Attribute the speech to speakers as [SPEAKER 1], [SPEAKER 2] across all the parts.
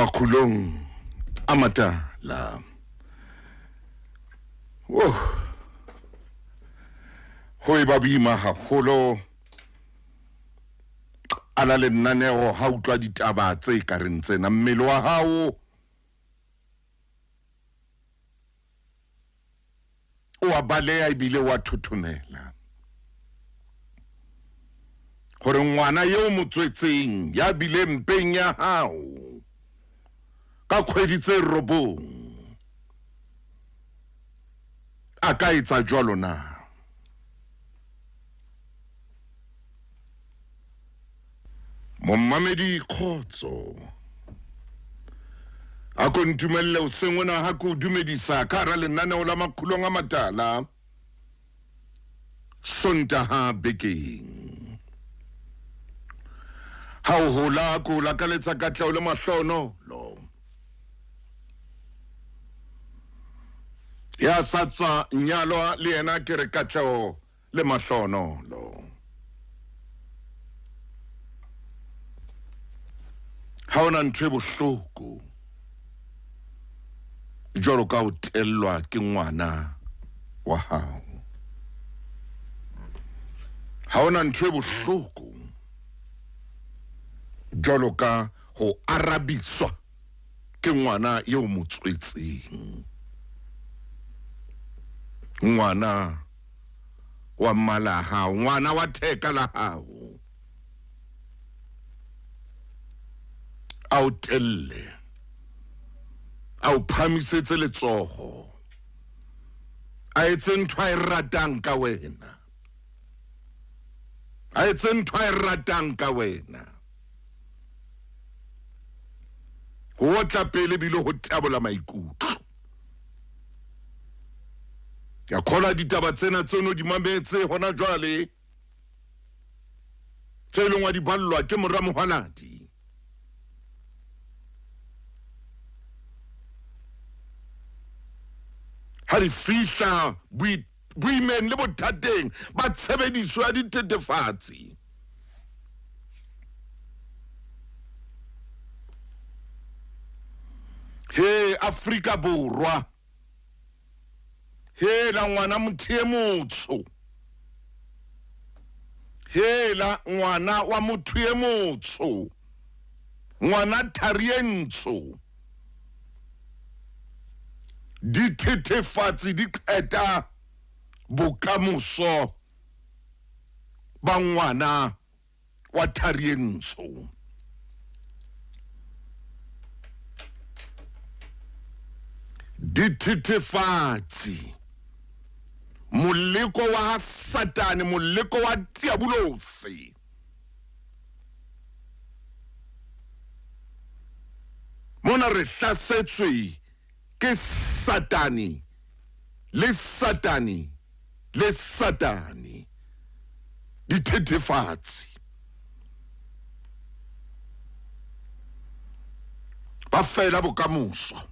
[SPEAKER 1] Makgulong a matala. Oh. Ho e ba boima haholo ala lenaneo ha utlwa ditaba tse ka reng tsena mmele wa hao o a baleha ebile wa thothomela gore ngwana yo mo tswetseng ya bile mpeng ya hao ka kgwedi tse robong a ka etsa jwalo na? Mommamedi kgotso a ko ntumelle o seng ona ha ke o dumedisa ka hara lenaneo la Makgulong a Matala Sontaha bekeng. Ha o hola ko o lakaletsa katleho le mahlonolo. Ya sa tswa nyalwa le yena ke re katleho le mahlonolo. Ha ona ntho e bohloko jwalo ka ho tellwa ke ngwana wa hao. Ha ona ntho e bohloko jwalo ka ho arabiswa ke ngwana eo mo tswetseng. Ngwana wa mmala a hao, ngwana wa theka la hao. A o telle, a o phamisetse letsoho, a etse ntho a e ratang ka wena, a etse ntho a e ratang ka wena. Ho otla pele bile ho tabola maikutlo. Ke a kgolwa ditaba tsena tse no di mametse hona jwale tse e leng wa di ballwa ke mora Mohwanadi. Ha di fihla boimeng le bothateng ba tshebediso ya dithethefatsi. He Afrika Borwa. Hela ngwana motho e motsho. Hela ngwana wa motho e motsho. Ngwana thari e ntsho. Dithethefatsi di qeta bokamoso ba ngwana wa thari e ntsho. Dithethefatsi, moleko wa Satane, moleko wa Diabolose. Mona re hlasetswe ke Satane le Satane le Satane, dithethefatsi. Ba fela bokamoso.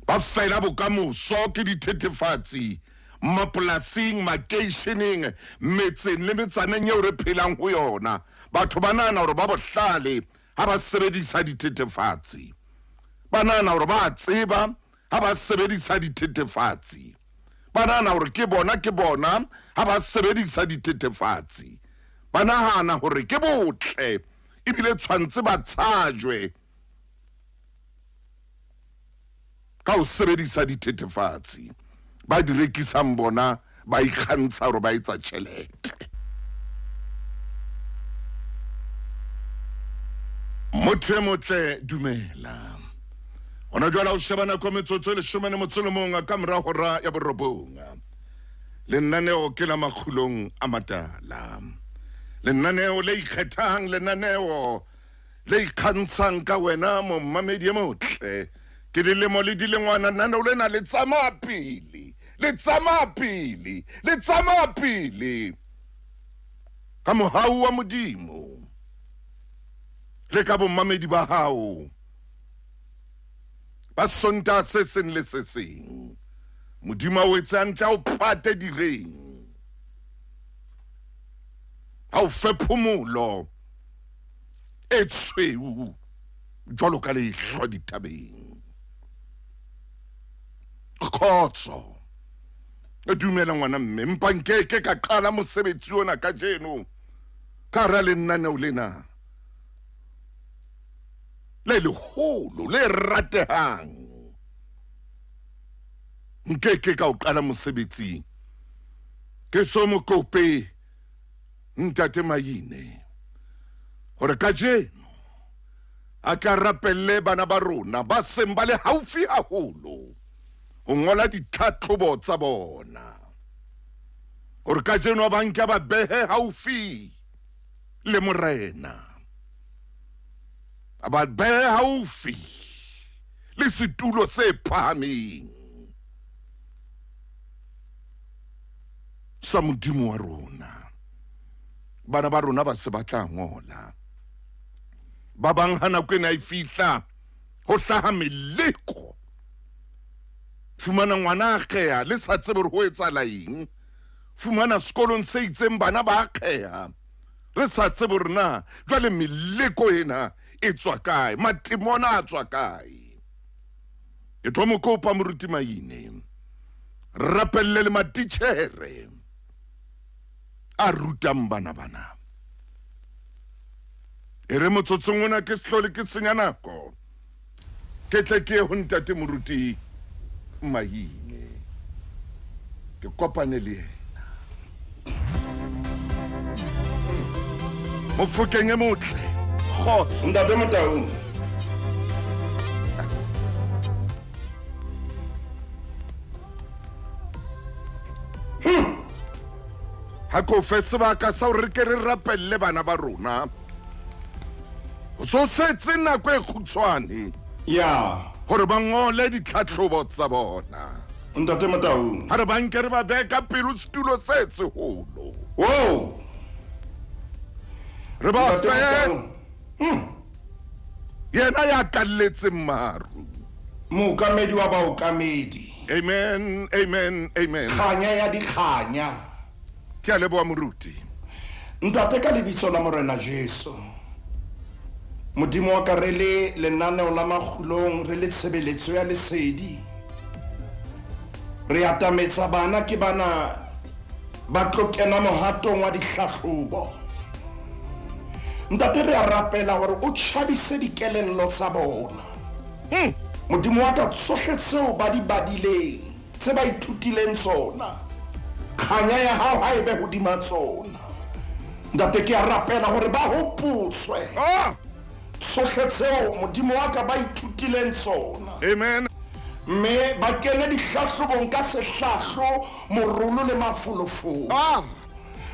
[SPEAKER 1] Ba fela bokamoso ke dithethefatsi mapolasing, makeisheneng, metseng le metsaneng eo re phelang ho yona. Batho ba nahana hore ba bohlale ha ba sebedisa dithethefatsi. Ba nahana hore ba tseba ha ba sebedisa dithethefatsi. Ba nahana hore ke bona ke bona ha ba sebedisa dithethefatsi. Ba nahana hore ke botle ebile tshwantse ba tshajwe ka ho sebedisa dithethefatsi. Ba di rekisang bona ba ikgantsha hore ba etsa tjhelete. Motho e motle dumela. Hona jwale o sheba nako metsotso e leshome le motso le mong ka mora hora ya borobong. Lenaneo ke la Makgulong a Matala. Lenaneo le ikgethang, lenaneo le ikgantshang ka wena mommamedi e motle. Ke dilemo le dilengwana lenaneo lena le tsamaya pele, le tsamaya pele, le tsamaya pele. Ka mohau wa Modimo le ka bommamedi ba hao ba Sontaha se seng le se seng. Modimo a o etse hantle, a o pate direng, a o fe phomolo e tshweu. Jwalo ka lehlwa dithabeng. Kgotso. Dumela ngwana mme, mpa nkeke ka qala mosebetsi ona kajeno ka hara lenaneo lena le leholo le ratehang. Nkeke ka o qala mosebetsi ke so mo kope Ntate Maine hore kajeno a tla rapelle bana ba rona ba seng ba le haufi haholo ho ngola ditlhatlhobo tsa bona, hore kajeno a ba nke a ba behe haufi le Morena, a ba behe haufi le setulo se phahameng sa Modimo wa rona. Bana ba rona ba se ba tla ngola. Ba bang ha nako ena e fihla, ho hlaha meleko. Fumana ngwana a kgeha le sa tsebe hore ho etsahala eng. Fumana sekolong se itseng bana ba kgeha re sa tsebe hore na jwale meleko ena e tswa kae, matemona a tswa kae. Ke tlo mo kopa Moruti Maine, rapelle le matitjhere a rutang bana bana. E re motsotsong ona ke se hlole ke senya nako, ke tle ke ye ho Ntate Moruti Maine, ke kopane le yena. Mofokeng e motle, kgotso.
[SPEAKER 2] Ntate Motaung.
[SPEAKER 1] Ha ko fe sebaka sa hore re ke re rapelle bana ba rona. Ho so setse nako e kgutshwane.
[SPEAKER 2] Ya.
[SPEAKER 1] Hore ba ngole ditlhatlhobo tsa bona.
[SPEAKER 2] Ntate Motaung.
[SPEAKER 1] Ha re ba nke re ba behe ka pelo setulo se seholo.
[SPEAKER 2] Whoa.
[SPEAKER 1] Re ba
[SPEAKER 2] Ntate
[SPEAKER 1] fe
[SPEAKER 2] Motaung.
[SPEAKER 1] Yena ya kalletseng maru.
[SPEAKER 2] Mookamedi wa baokamedi.
[SPEAKER 1] Amen, amen, amen.
[SPEAKER 2] Kganya ya dikganya.
[SPEAKER 1] Ke a leboha moruti.
[SPEAKER 2] Ntate, ka lebitso la Morena Jesu, Modimo wa ka, re le lenaneo la makgulong, re le tshebeletso ya lesedi, re atametsa bana ke bana ba tlo kena mohatong wa dihlahlobo. Ntate, re a rapela hore o tjhabise dikelello tsa bona. Modimo wa ka, tsohle tseo ba di badileng, tse ba ithutileng tsona, kganya ya hao ha e be hodima tsona. Ntate, ke a rapela hore ba hopotswe tsohle tseo Modimo wa ka ba ithutileng tsona.
[SPEAKER 1] Amen.
[SPEAKER 2] Mme ba kene dihlahlobong ka sehlahlo, morolo le mafolofolo.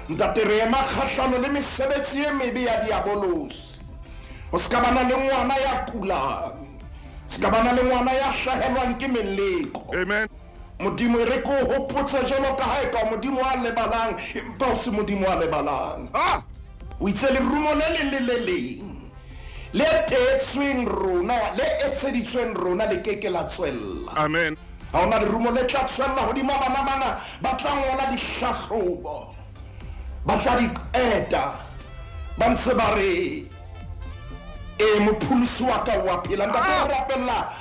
[SPEAKER 2] Ntate, re ema kgahlano le mesebetsi e mebe ya diabolosi. Ho se ka bana le ngwana ya kulang, se ka bana le ngwana ya hlahelwang ke meleko.
[SPEAKER 1] Amen.
[SPEAKER 2] Modimo, e re ke o hopotse jwalo ka ha eka o Modimo a lebalang, empa o se Modimo a lebalang. O itse lerumo le leng le le leng le teetsweng rona, le etseditsweng rona, le ke ke la tswella.
[SPEAKER 1] Amen.
[SPEAKER 2] Ha hona lerumo le tla tswella hodima bana bana ba tla ngola dihlahlobo, ba tla di qeta ba ntse ba re, e, mopholosi wa ka o a phela. Ntate, re rapella,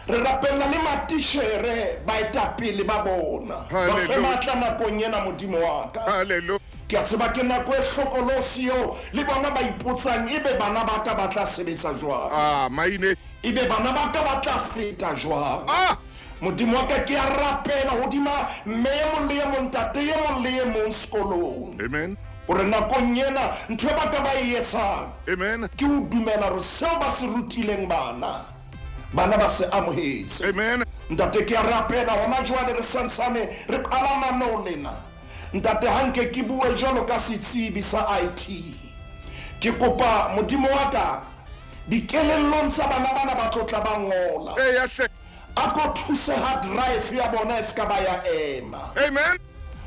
[SPEAKER 2] re rapella le matishere, baetapele ba bona, ba fe
[SPEAKER 1] Hallelujah.
[SPEAKER 2] matla nakong ena, Modimo wa ka.
[SPEAKER 1] Hallelujah.
[SPEAKER 2] Ke a tseba ke nako e hlokolosi eo le bona ba ipotsang, ebe bana ba ka ba tla sebetsa jwang?
[SPEAKER 1] Maine.
[SPEAKER 2] Ebe bana ba ka ba tla feta jwang? Modimo wa ka, ke a rapela hodima mme e mong le e mong, ntate e mong le e mong sekolong.
[SPEAKER 1] Amen.
[SPEAKER 2] Hore nakong ena, ntho e ba ka ba e etsang,
[SPEAKER 1] Amen.
[SPEAKER 2] ke ho dumela hore seo ba se rutileng bana, bana ba se amohetse.
[SPEAKER 1] Amen.
[SPEAKER 2] Ntate, ke a rapela hona jwale re santsane re qala mananeo lena. Ntate, ha nke ke bue jwalo ka setsebi sa IT. Ke kopa Modimo wa ka, dikelellong tsa bana bana ba tlo tla ba ngola.
[SPEAKER 1] Eya hle.
[SPEAKER 2] A ko thuse hard drive ya bona e ska ba ya ema.
[SPEAKER 1] Amen.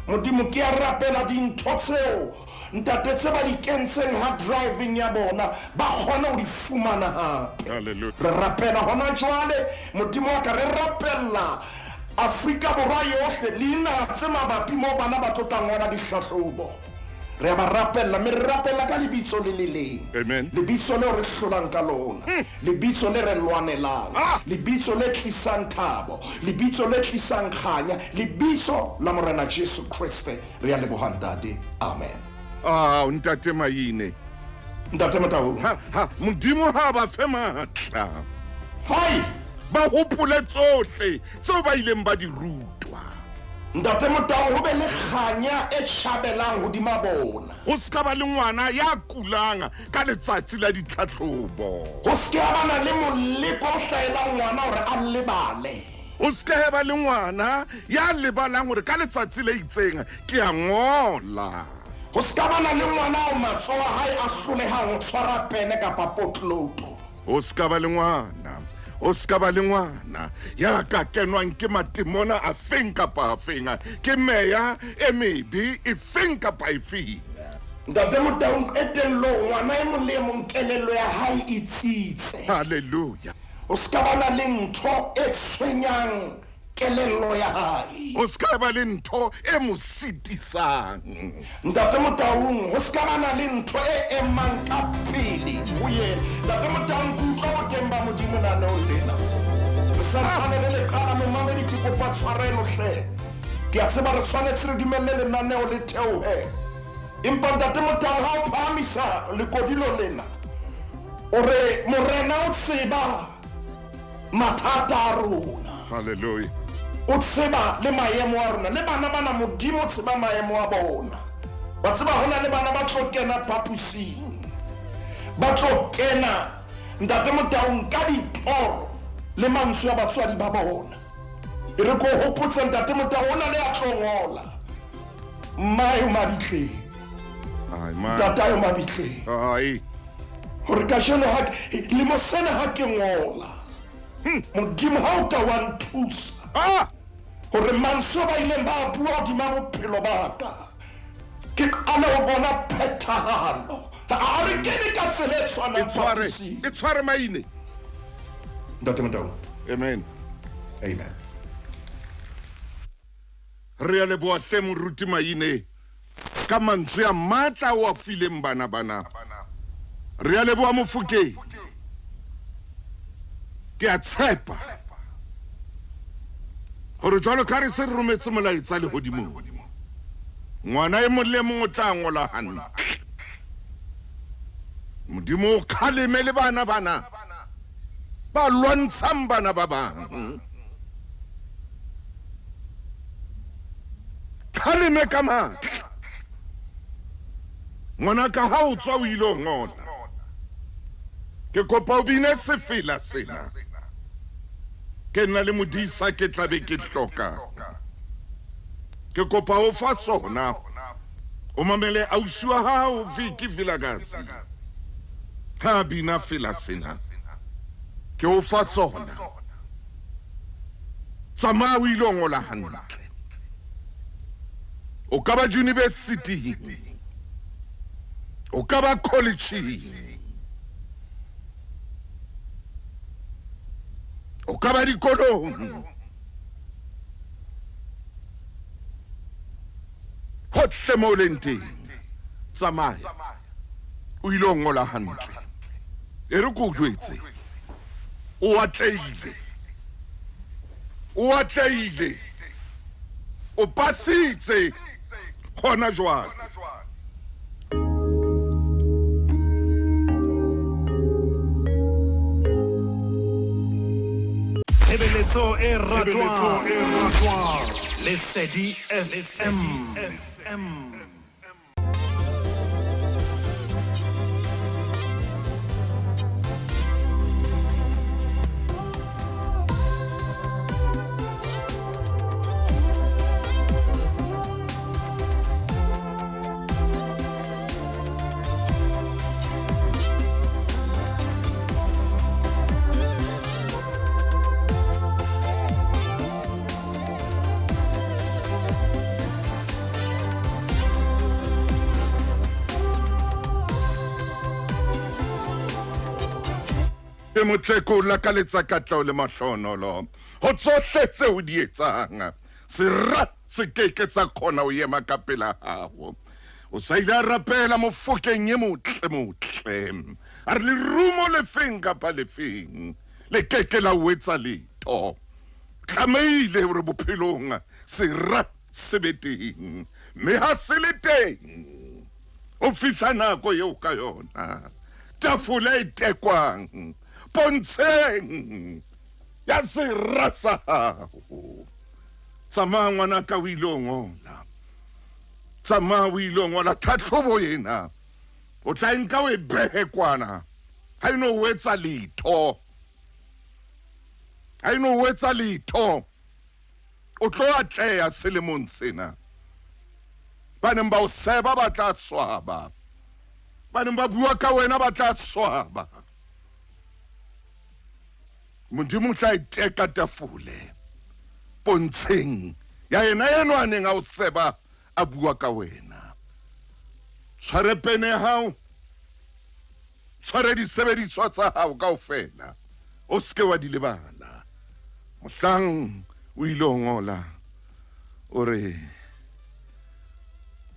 [SPEAKER 2] Modimo, ke a rapela dintho tseo ntate tse ba di kentseng hard driveng ya bona ba kgone ho di fumana hape.
[SPEAKER 1] Hallelujah.
[SPEAKER 2] Re rapela hona jwale, Modimo wa ka, re rapella Afrika Borwa yohle le dinaha tse mabapi moo bana ba tlo tla ngola dihlahlobo. Re a ba rapella, mme re rapella ka lebitso le le leng.
[SPEAKER 1] Amen.
[SPEAKER 2] Lebitso leo re hlolang ka lona. Lebitso le re lwanelang. Lebitso le tlisang thabo. Lebitso le tlisang kganya. Lebitso la Morena Jesu Kriste. Re a leboha Ntate. Amen.
[SPEAKER 1] Ah, Ntate Maine.
[SPEAKER 2] Ntate Motaung.
[SPEAKER 1] Ha, ha, Modimo ha ba fe matla.
[SPEAKER 2] Hai!
[SPEAKER 1] Ba hopole tsohle tseo ba ileng ba di rutwa.
[SPEAKER 2] Ntate Motaung, ho be le kganya e tjhabelang hodima bona.
[SPEAKER 1] Ho se ka ba le ngwana ya kulang ka letsatsi la ditlhatlhobo.
[SPEAKER 2] Ho se ke ha ba na le moleko o hlahelang ngwana hore a lebale.
[SPEAKER 1] Ho se ke ha ba le ngwana ya lebalang hore ka letsatsi le itseng ke a ngola.
[SPEAKER 2] Ho se ka ba na le ngwana ao matsoho a hae a hlolehang ho tshwara pene kapa potlouto.
[SPEAKER 1] Ho se ka ba le ngwana, ho se ka ba le ngwana ya ka kenwang ke matemona afeng kapa afeng, ke meya e mebe efeng kapa efeng.
[SPEAKER 2] Ntate Motaung, qetellong ngwana e mong le e mong kelello ya hae e tsitse.
[SPEAKER 1] Hallelujah.
[SPEAKER 2] Ho se ka ba na le ntho e tshwenyang kelello ya hae.
[SPEAKER 1] Ho se ka ba le ntho e mo sitisang.
[SPEAKER 2] Ntate Motaung, ho se ka ba na le ntho e emang ka pele ho yena. Ntate Motaung, ke utlwa boteng ba Modimo naneong lena. Re santsane re le qala, momamedi, ke kopa tshwarelo hle. Ke a tseba re tshwanetse re dumelle lenaneo le theohe. Empa Ntate Motaung, ha o phahamisa lekodilo lena, o re Morena o tseba mathata a rona.
[SPEAKER 1] Hallelujah.
[SPEAKER 2] O tseba le maemo a rona. Le bana bana, Modimo o tseba maemo a bona. Wa tseba ho na le bana ba tlo kena phaposing. Ba tlo kena Ntate Motaung ka ditoro le mantswe a batswadi ba bona. E re ko hopotse Ntate Motaung, o na le a tlo ngola. Mmae o mabitleng.
[SPEAKER 1] Ai, man.
[SPEAKER 2] Ntatae o mabitleng.
[SPEAKER 1] Ai.
[SPEAKER 2] Hore kajeno ha lemo sena ha ke ngola. Modimo ha o ka wa nthusa.
[SPEAKER 1] Ah!
[SPEAKER 2] Hore mantswe ba ileng ba bua hodima bophelo ba ka. Ke qale ho bona phethahalo. A re kene ka tsela e tshwanang
[SPEAKER 1] E tshware,
[SPEAKER 2] phaposing.
[SPEAKER 1] e tshware maine.
[SPEAKER 2] Ntate Motaung.
[SPEAKER 1] Amen.
[SPEAKER 2] Amen.
[SPEAKER 1] Re a leboha hle moruti Maine ka mantswe a matla o a fileng bana bana. Re a leboha Mofokeng. Ke a tshepa hore jwalo ka re se re rometse molaetsa lehodimong, ngwana e mong le mong o tla ngola hantle. Modimo o kgaleme le bana bana ba lwantshang bana ba bang. Kgaleme ka matla. Ngwana ka ha o tswa o ile o ngola. Ke kopa o bine sefela sena. Ke nna le modisa ke tla be ke hloka. Ke kopa o fa sona. O mamele ausi wa hao Vicky Vilakazi. Ha bina fela sena. Ke o fa sona. Tsamaya o ile o ngola hantle. O ka ba university. O ka ba college. O ka ba dikolong. Hohle mo leng teng. Tsamaya. O ile o ngola hantle. E re ko jwetse. O atlehile. O atlehile. O pasitse hona jwale.
[SPEAKER 3] Tshebeletso e ratwang. Lesedi FM.
[SPEAKER 1] E motle ko lakaletsa katleho le mahlonolo ho tsohle tseo di etsang. Sera se ke ke sa kgona ho ema ka pela hao. O sa ile a rapela mofokeng e motle motle. A re lerumo lefeng kapa lefeng le ke ke la o etsa letho. Tlamehile hore bophelong sera se be teng, mme ha se le teng ho fihla nako eo ka yona tafole e tekwang pontsheng ya sera sa hao. Tsamaya ngwanaka o ile o ngola. Tsamaya o ile o ngola tlhatlhobo ena. O tla e nka o e behe kwana. Ha e no o etsa letho. Ha e no o etsa letho. O tlo atleha selemong sena. Ba neng ba o seba ba tla swaba. Ba neng ba bua ka wena ba tla swaba. Modimo o tla e teka tafole pontsheng ya yena eno a neng a o seba a bua ka wena. Tshware pene ya hao, tshware disebediswa tsa hao kaofela, o se ke wa di lebala. Mohlang o ile o ngola o re,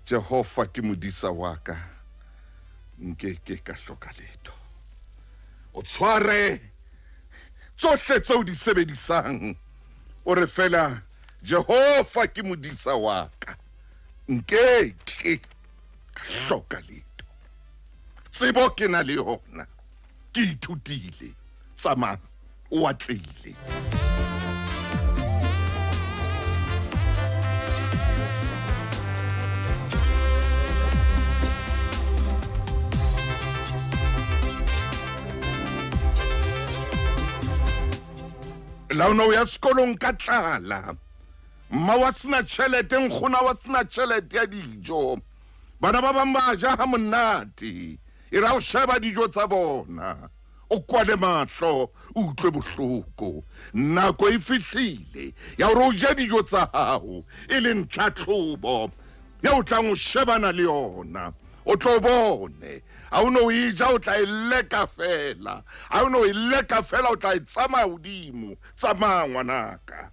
[SPEAKER 1] Jehova ke modisa wa ka, nke ke ka hloka letho. O tshware tsohle tseo di sebedisang, o re fela, Jehova ke modisa wa ka, nke ke ka hloka letho. Tsebo ke na le yona, ke ithutile. Tsamaya o atlehile. La o ne o ya sekolong ka tlala, mma wa sena tjhelete, nkgona wa sena tjhelete ya dijo, bana ba bang ba ja ha monate, e ra o sheba dijo tsa bona, o kwale mahlo, o utlwe bohloko. Nako e fihlile ya hore o je dijo tsa hao, e leng tlhatlhobo ya o tlang o shebana le yona. O tlo bone, ha o no o e ja o tla e leka fela, ha o no e leka fela o tla e tsamaya hodimo. Tsamaya ngwanaka.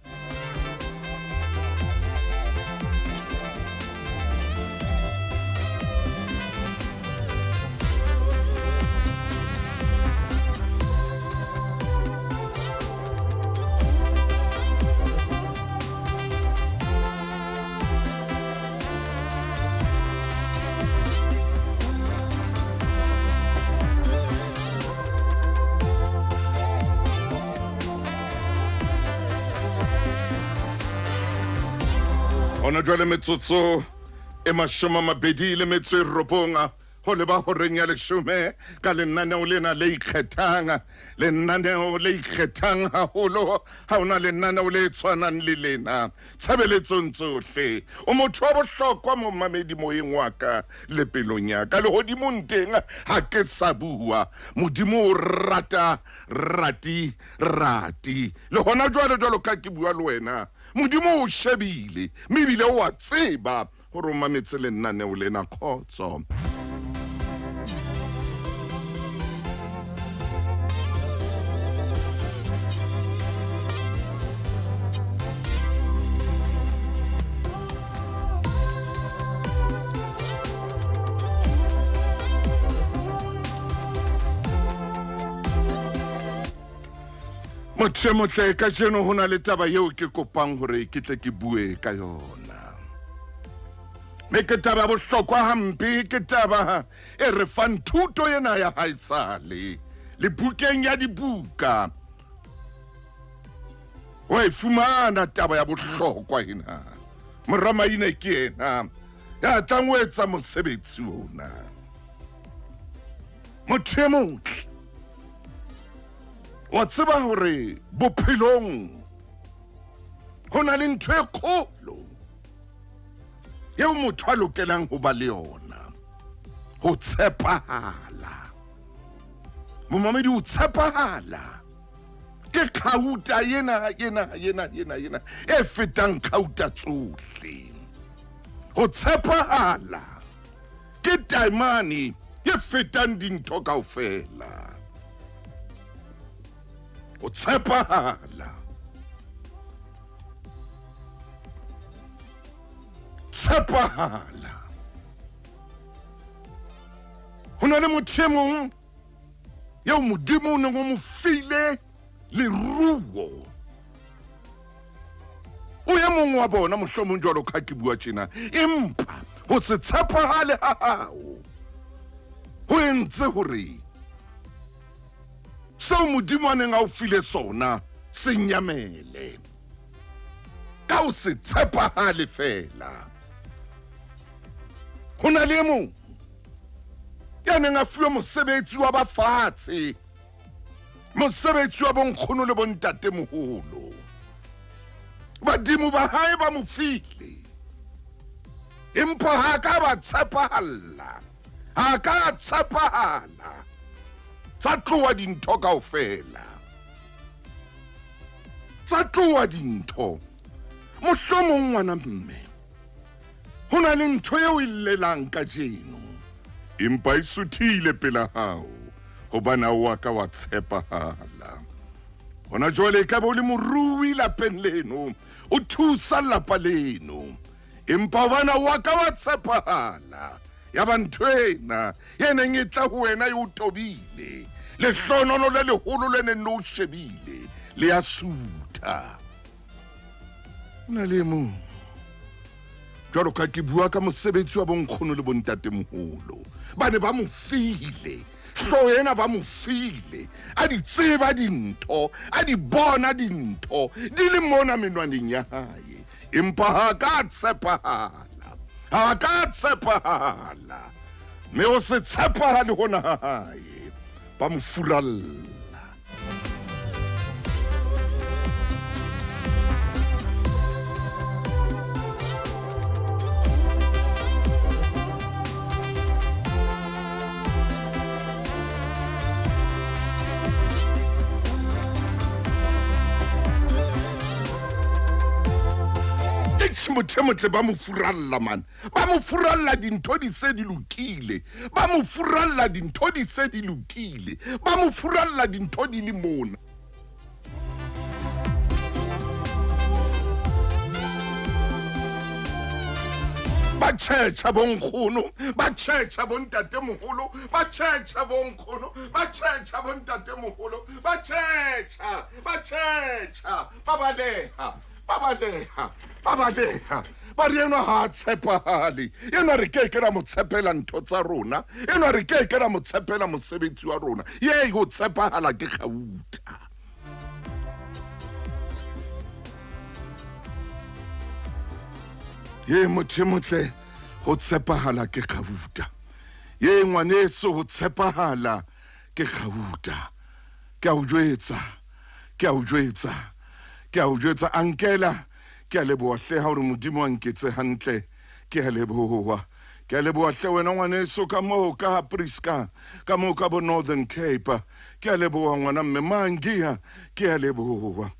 [SPEAKER 1] Hona jwale metsotso e 29 ho leba horeng ya 10 ka lenaneo lena le ikgethang, lenaneo le ikgethang haholo. Ha hona lenaneo le tshwanang le lena tshebeletsong tsohle. O motho wa bohlokwa momamedi moyeng wa ka le pelong ya ka. Lehodimong teng ha ke sa bua, Modimo o rata rati rati. Le hona jwale jwalo ka ke bua le wena, Modimo o shebile mme ebile o a tseba hore o mametse lenaneo lena. Kgotso. Motho e motle, kajeno ho na le taba eo ke kopang hore ke tle ke bue ka yona. Mme ke taba ya bohlokwa hampe, ke taba e re fang thuto ena ya haesale le bukeng ya dibuka. Wa e fumana taba ya bohlokwa ena. Moramaine ke yena ya tlang ho etsa mosebetsi ona. Motho e motle, wa tseba hore bophelong ho na le ntho e kgolo eo motho a lokelang ho ba le yona, ho tshepahala. Momamedi, ho tshepahala ke kgauta ena ena ena ena ena e fetang kgauta tsohle. Ho tshepahala ke taemane e fetang dintho kaofela. Ho tshepahala. Tshepahala. Ho na le motho e mong eo Modimo o neng o mo file leruo. O e mong wa bona mohlomong jwalo ka ke bua tjena, empa ho se tshepahale ha hao ho entse hore seo Modimo a neng a o file sona se nyamele ka ho se tshepahale feela. Ho na le e mong ya neng a fuwe mosebetsi wa ba fatshe, mosebetsi wa bonkgono le bontatemoholo. Badimo ba hae ba mo file, empa ha ka ba tshepahalla, ha ka tshepahala. Tsa tloha dintho kaofela, tsa tloha dintho. Mohlomong ngwana mme, ho na le ntho eo e llelang kajeno, empa e suthile pela hao hobane ha o a ka wa tshepahala. Hona jwale e ka be o le morui lapeng leno, o thusa lelapa leno, empa hobane ha o a ka wa tshepahala, ya ba ntho ena e neng e tla ho wena e o tobile, lehlohonono le leholo le neng le o shebile le ya sutha. Ho na le e mong jwalo ka ke bua ka mosebetsi wa bonkgono le bontatemoholo, ba ne ba mo file hlooho ena, ba mo file a di tseba dintho, a di bona dintho di le mona menwaneng ya hae, empa ha ka tshepahala, ha ka tshepahala, mme o se tshepahale hona ha hae, ba mo furalla. Motho e motle ba mo furalla man, ba mo furalla dintho di se di lokile, ba mo furalla dintho di se di lokile, ba mo furalla dintho di le mona. Ba tjhetjha bonkgono, ba tjhetjha bontatemoholo, ba tjhetjha bonkgono, ba tjhetjha bontatemoholo, ba tjhetjha, ba tjhetjha, ba baleha, ba baleha, ba baleha. Ba re enwa ha a tshepahale, enwa re ke ke ra mo tshepela ntho tsa rona, enwa re ke ke ra mo tshepela mosebetsi wa rona. Ye ho tshepahala ke kgauta. Ye motho e motle, ho tshepahala ke kgauta. Ye ngwaneso, ho tshepahala ke kgauta. Ke a o jwetsa, ke a o jwetsa, ke a o jwetsa. Ankela, ke a leboha hle ha hore Modimo a nketse hantle. Ke a leboha, ke a leboha hle wena ngwaneso ka moo ka Priska, ka moo ka bo Northern Cape. Ke a leboha ngwana mme Mangia, ke a leboha,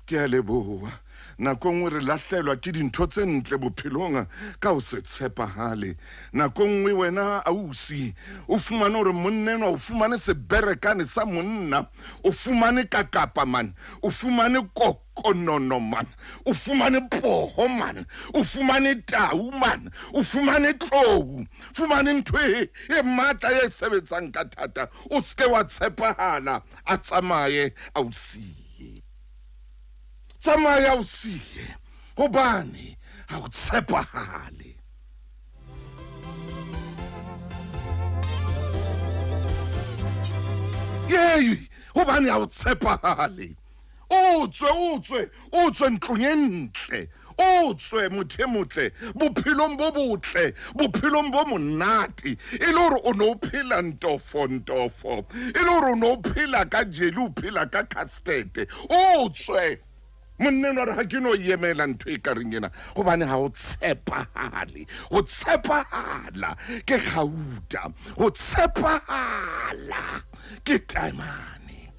[SPEAKER 1] ke a leboha. Nako nngwe re lahlelwa ke dintho tse ntle bophelong ka ho se tshepahale. Nako nngwe wena ausi o fumane hore monna enwa o fumane seberekane sa monna, o fumane kakapa man, o fumane kokonono man, o fumane poho man, o fumane tau man, o fumane tlou, fumane ntho e, e matla e sebetsang ka thata. O seke wa tshepahala, a tsamaye a o siye. Tsamaya o siye, hobane ha o tshepahale. Yei, hobane ha o tshepahale. O tswe, o tswe, o tswe ntlong e ntle, o tswe motho e motle, bophelong bo botle, bophelong bo monate, e le hore o ne o phela ntofo ntofo, e le hore o ne o phela ka jelly, o phela ka custard. O tswe monna enwa re ha ke no emela ntho e kareng ena, hobane ha o tshepahale. Ho tshepahala ke kgauta, ho tshepahala ke taemane.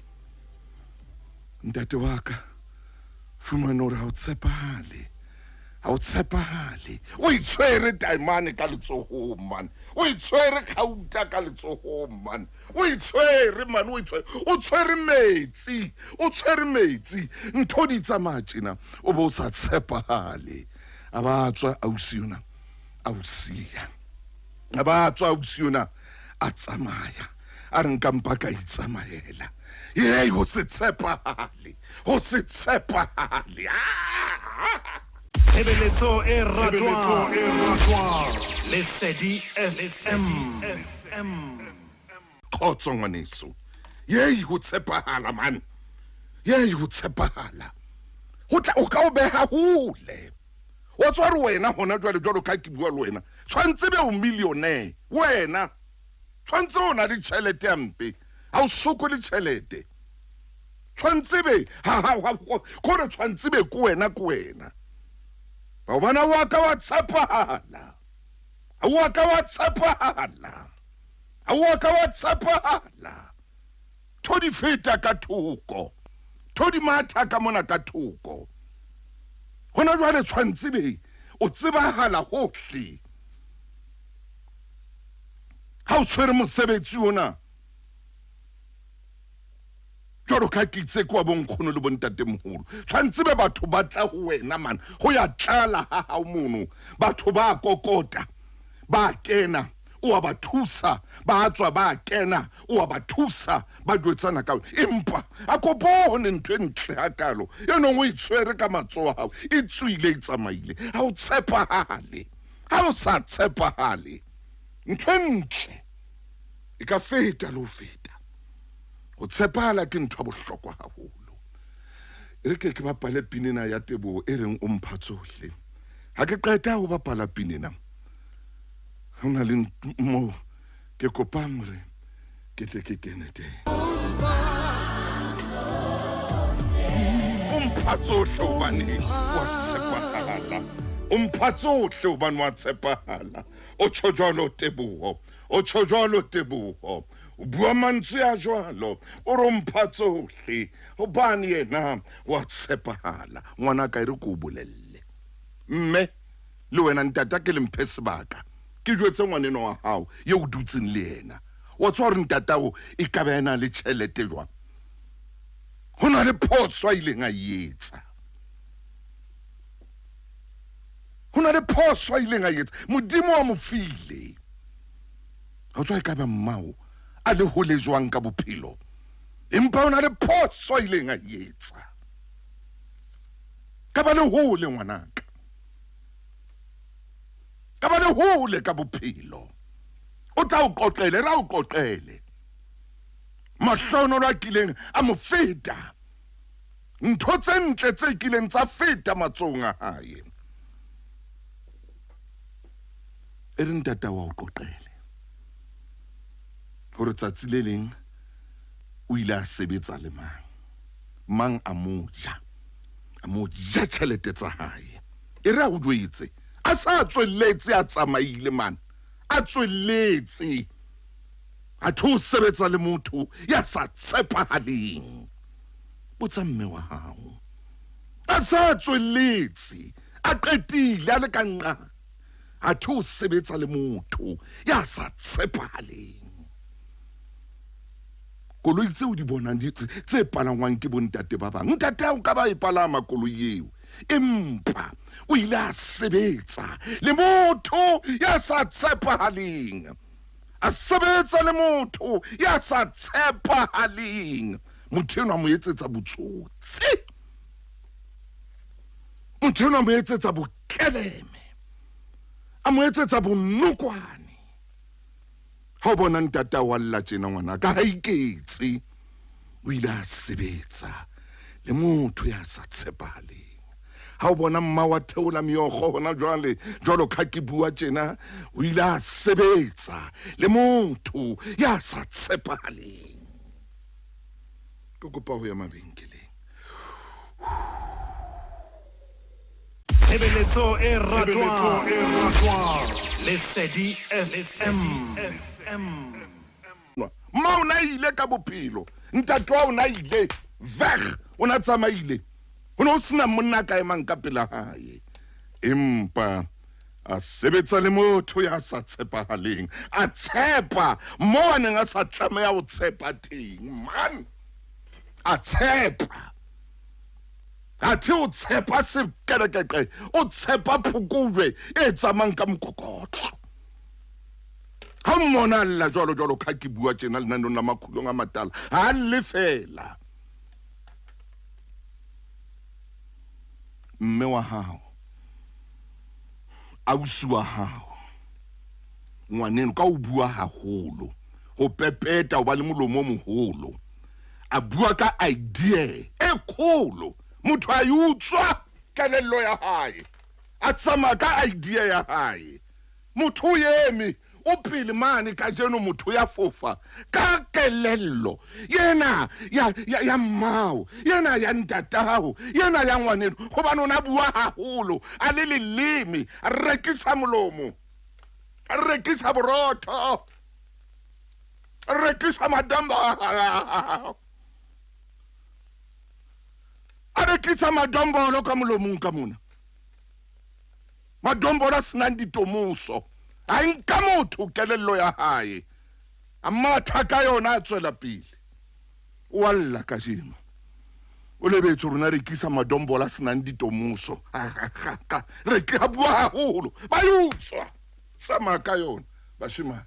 [SPEAKER 1] Ntate wa ka, fumane hore ha o tshepahale, ha o tshepahale. O itshwere taemane ka letsohong man, o itshwere kgauta ka letsohong man, o itshwere man, o itshwere, o tshwere metsi, o tshwere metsi. Ntho di tsamaya tjena, o bo o sa tshepahale. A ba tswa ausi yona, a o siya. A ba tswa ausi yona, A tsamaya a re nka mpa ka itsamaela. Ei, ho se tshepahale, ho se tshepahale. Ah!
[SPEAKER 3] Tshebeletso e ratwang Lesedi FM.
[SPEAKER 1] Kgotso ngwaneso. Yei, ho tshepahala man. Yei, ho tshepahala. Ho tla o ka o beha hole. O tswa re wena hona jwale jwalo ka ke bua le wena. Tshwantse be o millionaire wena. Tshwantse o na le tjhelete ya mpe. Ha o sokole tjhelete. Tshwantse be ha ha ha kore tshwantse be ke wena ke wena. Hobane wa ka wa tshepahala. Wa ka wa tshepahala. Wa ka wa tshepahala. Tho di feta ka thoko. Tho di matha ka mona ka thoko. Hona jwale tshwantse be o tsebahala hohle. Ha o tshwere mosebetsi ona jwalo ka kitse kwa bonkgono le bontatemoholo, tshwantse be batho ba tla ho wena man, ho ya tlala ha hao mono, batho ba kokota, ba kena, o a ba thusa, ba tswa ba kena, o a ba thusa, ba jwetsana ka empa a ko bone ntho e ntle hakalo e nong o e tshwere ka matsoho a hao, e tswile e tsamaile. Ha o tshepahale, ha o sa tshepahale, ntho e ntle e ka feta le ho feta. Ho tshepahala ke ntho ya bohlokwa haholo. E re ke ke bapale pinena ya Teboho e reng o mpha tsohle. Ha ke qeta ho bapala pinena, ho na le moo ke kopang hore ke tle ke kene teng. O mpha tsohle hobane wa tshepahala. O mpha tsohle hobane wa tshepahala. O tjho jwalo Teboho. O tjho jwalo Teboho. O bua mantswe a jwalo, o re o mpha tsohle hobane yena wa tshepahala. Ngwana ka e re ke o bolelle. Mme le wena ntata ke le mphe sebaka. Ke jwetse ngwaneno wa hao ye o dutseng le yena. Wa tswa hore ntatao e ka ba ena le tjhelete jwang? Ho na le phoso a ileng a e etsa. Ho na le phoso a ileng a e etsa. Modimo wa mo file. Ho tswa e ka ba mmao a le hole jwang ka bophelo, empa o na le phoso a ileng a e etsa. Ka ba le hole ngwanaka, ka ba le hole ka bophelo. O tla o qoqele, ra o qoqele mahlonolo a kileng a mo feta, ntho tse ntle tse kileng tsa feta matsohong a hae. E re ntata wa o qoqele hore tsatsi le leng o ile a sebetsa le mang, mang a mo ja, a mo ja tjhelete tsa hae. E re a o jwetse, a sa tswelletse, a tsamaile man, a tswelletse, a tho sebetsa le motho ya sa tshepahaleng. Botsa mme wa hao, a sa tswelletse, a qetile a le ka nqa, a tho sebetsa le motho ya sa tshepahaleng. Koloi tseo di bonang tse palangwang ke bontate ba bang, ntate ao ka ba e palama koloi eo, empa o ile a sebetsa le motho ya sa tshepahaleng. A sebetsa le motho ya sa tshepahaleng. Motho enwa a mo etsetsa botsotsi, motho enwa a mo etsetsa bokeleme, a mo etsetsa bonokwane. Ha o bona ntata wa lla tjena ngwana ka ha iketse, o ile a sebetsa le motho ya sa tshepahaleng. Ha o bona mma wa theola meokgo hona jwale jwalo ka ke bua tjena, o ile a sebetsa le motho ya sa tshepahaleng. Ke kopa ho ya mabenkeleng.
[SPEAKER 3] Tshebeletso e ratwang Lesedi FM.
[SPEAKER 1] Mma o na ile ka bophelo, ntate wa o na ile veg, o na tsamaile, ho ne ho sena monna ka emang ka pela hae, empa a sebetsa le motho ya sa tshepahaleng, a tshepa mo a neng a sa tlameha ho tshepa teng man, a tshepa. Athe o tshepa sekerekeqe, o tshepa phokojwe e tsamayang ka mokokotlo. Ha o mmona a lla jwalo jwalo ka ke bua tjena lenaneong la Makhulong a Matala, ha a lle fela. Mme wa hao, ausi wa hao, ngwaneno, ka o bua haholo, ho pepeta, ho ba le molomo o moholo, a bua ka idea e kgolo, motho a e utswa kelello ya hae, a tsamaya ka idea ya hae. Motho o eme o pele mane kajeno, motho ya fofa ka kelello yena ya, ya, ya mmao, yena ya ntatao, yena ya ngwaneno, gobane o ne a bua haholo, a le leleme, a rekisa molomo, a rekisa borotho, a rekisa madamba, a rekisa madombolo ka molomong ka mona. Madombolo a senang ditomoso, a nka motho kelello ya hae, a matha ka yona, a tswela pele. O a lla kajeno, o lebetse rona rekisa madombolo a senang ditomoso. Re ke a bua haholo, ba e utswa, tsamaya ka yona bashemane.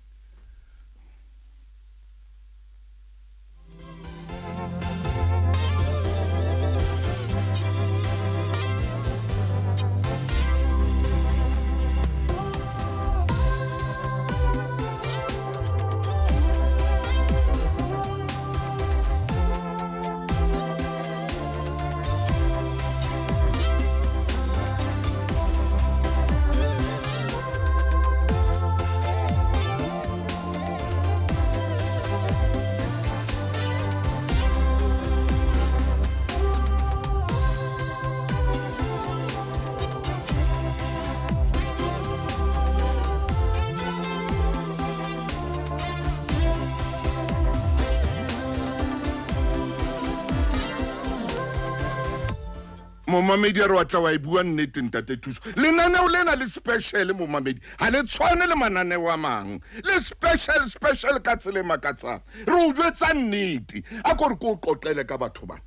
[SPEAKER 1] Momamedi a re wa tla wa e bua nnete ntate Thuso. Lenaneo lena le special momamedi, ha le tshwane le mananeo a mang, le special special ka tsela e makatsang. Re o jwetsa nnete. A ko re ke o qoqele ka batho bana,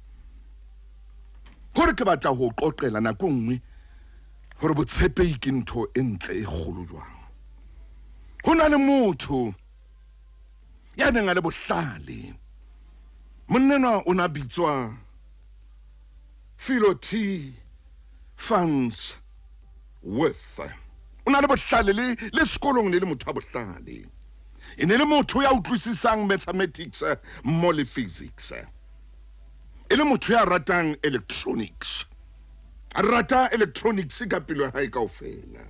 [SPEAKER 1] gore ke batla ho qoqela nako nngwe gore botshepehi ke ntho e ntle e kgolo jwang. Ho na le motho ya neng a le bohlale, monna o na bitswa Philo T. Farnsworth. O na le bohlale le le sekolong, ne le motho wa bohlale, e ne le motho ya utlwisisang mathematics mo le physics, e le motho ya ratang electronics, a rata electronics ka pelo ya hae kaofela.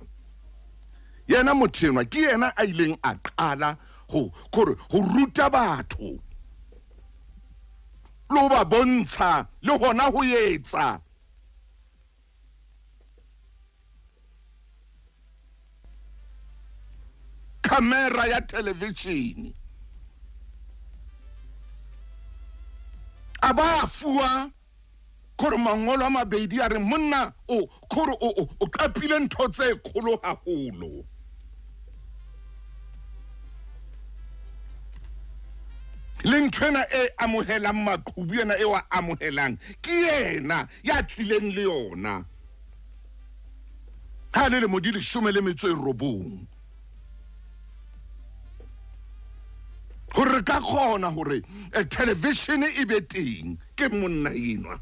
[SPEAKER 1] Yena motho enwa ke yena a ileng a qala ho kore ho ruta batho le ho ba bontsha le hona ho etsa camera ya television. A ba fuwa kore mangolo a mabedi a re monna o kore o qapile ntho tse kgolo haholo. Le nthwena e amohelang maqhubu ena e wa amohelang ke yena ya tlileng le yona. Ha le lemo di 19, hore re ka kgona hore television e be teng ke monna enwa.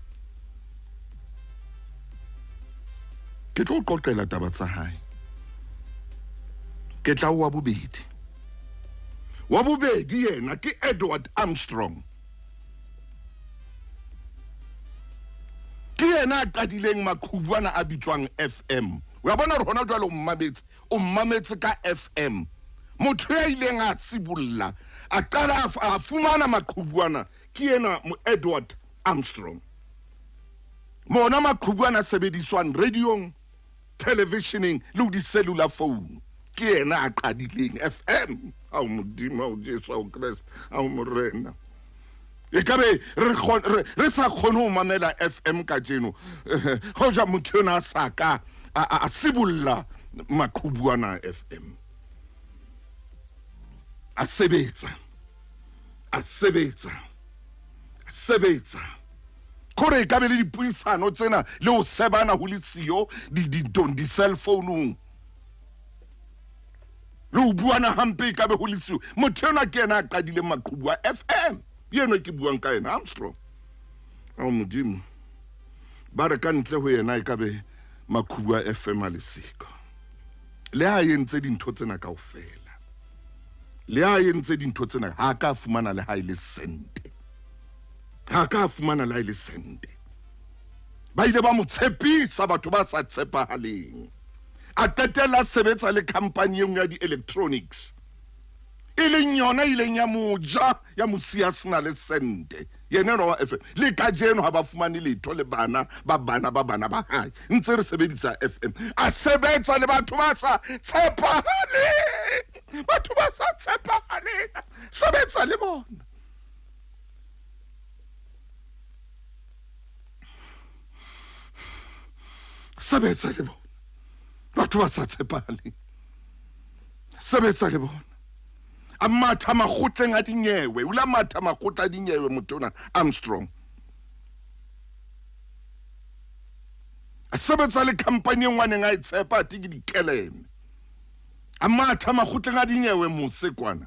[SPEAKER 1] Ke tlo qoqela taba tsa hae. Ke tla wa bobedi. Wa bobedi yena ke Edward Armstrong. Ke yena a qadileng maqhubu ana a bitswang FM. Wa bona hore hona jwale o mmametse ka FM. Motho ya ileng a sibolla, a qala a fumana maqhubu ana ke yena Edward Armstrong. Mona maqhubu ana sebediswang radiong, televisioning le di-cellular phone. Ke yena a qadileng FM. Ao Modimo, ao Jesu, ao Kreste, ao Morena. E ka be re sa kgone ho mamela FM kajeno, hoja motho ena a sa ka a sibolla maqhubu ana FM. A sebetsa, a sebetsa, a sebetsa. Kore e ka be le dipuisano tsena le ho sebana ho le siyo di-cell phone-ung. Le ho buana hampe e ka be ho le siyo. Motho enwa ke yena a qadileng maqhubu a FM. Enwa ke buang ka yena, Armstrong. Ao Modimo. Ba re ka ntle ho yena e ka be maqhubu a FM a le siko. Le ha entse dintho tsena kaofela. Le ha entse dintho tsena ha ka fumana le ha e le sente. Ha ka fumana le ha e le sente. Ba ile ba mo tshepisa batho ba sa tshepahaleng. A qetella a sebetsa le company e nngwe ya di-electronics, e leng yona e ileng ya mo ja, ya mo siya sena le sente. Yena enwa wa FM le kajeno ha ba fumane letho le bana ba bana ba bana ba hae. Ntse re sebedisa FM. A sebetsa le batho ba sa tshepahaleng, batho ba sa tshepahaleng, sebetsa le bona. Sebetsa le bona batho ba sa tshepahaleng, sebetsa le bona. A matha makgotleng a dinyewe, o ile a matha makgotla a dinyewe motho ona Armstrong. A sebetsa le company e nngwe a neng a e tshepa athe ke dikeleme. A matha makgotleng a dinyewe mose kwana.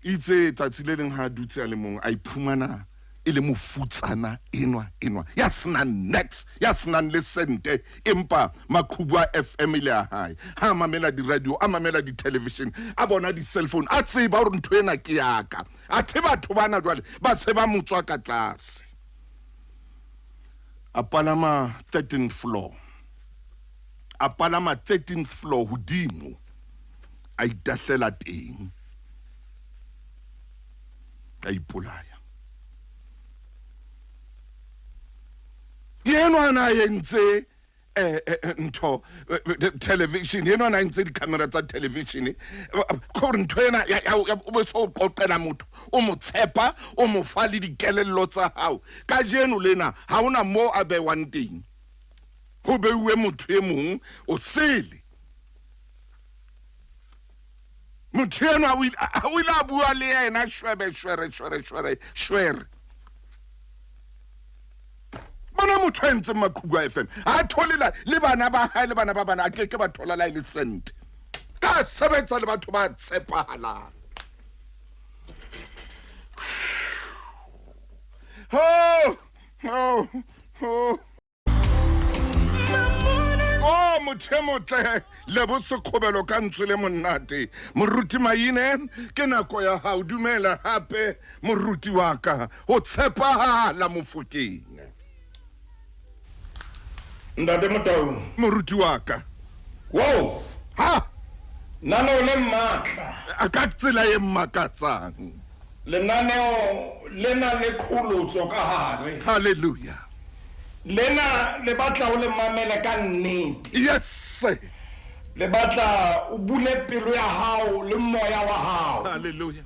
[SPEAKER 1] Itse tsatsi le leng ha a dutse a le mong, a iphumana e le mofutsana enwa enwa ya senang nex, ya senang le sente, empa maqhubu a FM e le a hae. Ha a mamela di-radio, a mamela di-television, a bona di-cell phone, a tseba hore ntho ena ke ya ka. Athe batho bana jwale ba se ba mo tswa ka tlase. A palama 13th floor. A palama 13th floor hodimo. A itahlela teng. A ipolaya. Yenwa na entse ntho television, yenwa na entse di-camera tsa television. Gore ntho ena ya o be so qoqela motho, o mo tshepa, o mo fa le dikelello tsa hao. Kajeno lena ha hona mo a bewang teng. Ho beuwe motho e mong o sele. Motho enwa o ile a bua le yena shwebe shwere shwere shwere shwere. Bona motho a entseng maqhubu a FM ha thole le bana ba hae le bana ba bana a ke ke ba thola la le sente. Ka sebetsa le batho ba tshepahalang. Ho ho ho. Oh, motho e motle lebo sekgobelo ka ntswe le monate. Moruti Maine, ke nako ya hao. Dumela hape moruti wa ka, ho tshepahala Mofokeng.
[SPEAKER 2] Ntate Motau.
[SPEAKER 1] Moruti wa ka.
[SPEAKER 2] Wow.
[SPEAKER 1] Ha.
[SPEAKER 2] Lenaneo le matla.
[SPEAKER 1] A ka tsela e makatsang.
[SPEAKER 2] Lenaneo lena le qholotso ka hare.
[SPEAKER 1] Hallelujah.
[SPEAKER 2] Lena le batla o le mamele ka nnete.
[SPEAKER 1] Yes.
[SPEAKER 2] Le batla o bule pelo ya hao le moya wa hao.
[SPEAKER 1] Hallelujah.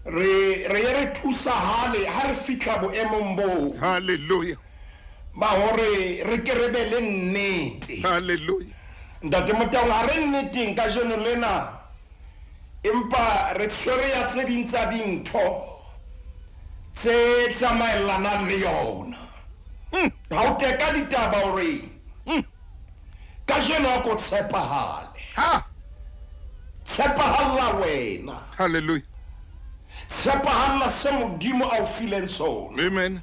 [SPEAKER 2] Re re ye re thusahale ha re fihla boemong boo.
[SPEAKER 1] Hallelujah.
[SPEAKER 2] Ba hore re ke re be le nnete.
[SPEAKER 1] Hallelujah.
[SPEAKER 2] Ntate Motaung, ha re nneteng kajeno lena, empa re tshwere ya tse ding tsa dintho tse tsamaellanang le yona. Ha o teka ditaba hore kajeno a ko tshepahale.
[SPEAKER 1] Ha.
[SPEAKER 2] Tshepahalla wena.
[SPEAKER 1] Hallelujah.
[SPEAKER 2] Tshepahalla se Modimo a o fileng sona.
[SPEAKER 1] Amen.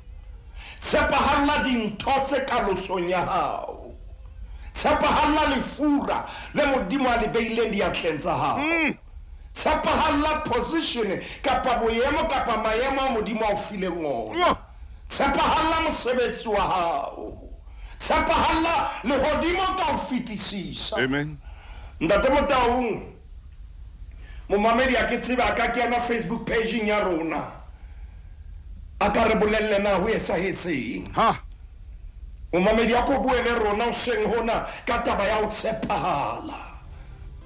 [SPEAKER 2] Tshepahalla dintho tse kalosong ya hao. Tshepahalla lefura le Modimo a le beileng diatleng tsa hao. Tshepahalla position kapa boemo kapa maemo a Modimo a o fileng ona. Tshepahalla mosebetsi wa hao. Tshepahalla lehodimo ka ho fetisisa.
[SPEAKER 1] Amen.
[SPEAKER 2] Ntate Motaung, momamedi a ke tsebe a ka kena Facebook page-ing ya rona, a ka re bolelle na ho etsahetseng.
[SPEAKER 1] Ha.
[SPEAKER 2] Momamedi a ko bue le rona hoseng hona ka taba ya ho tshepahala.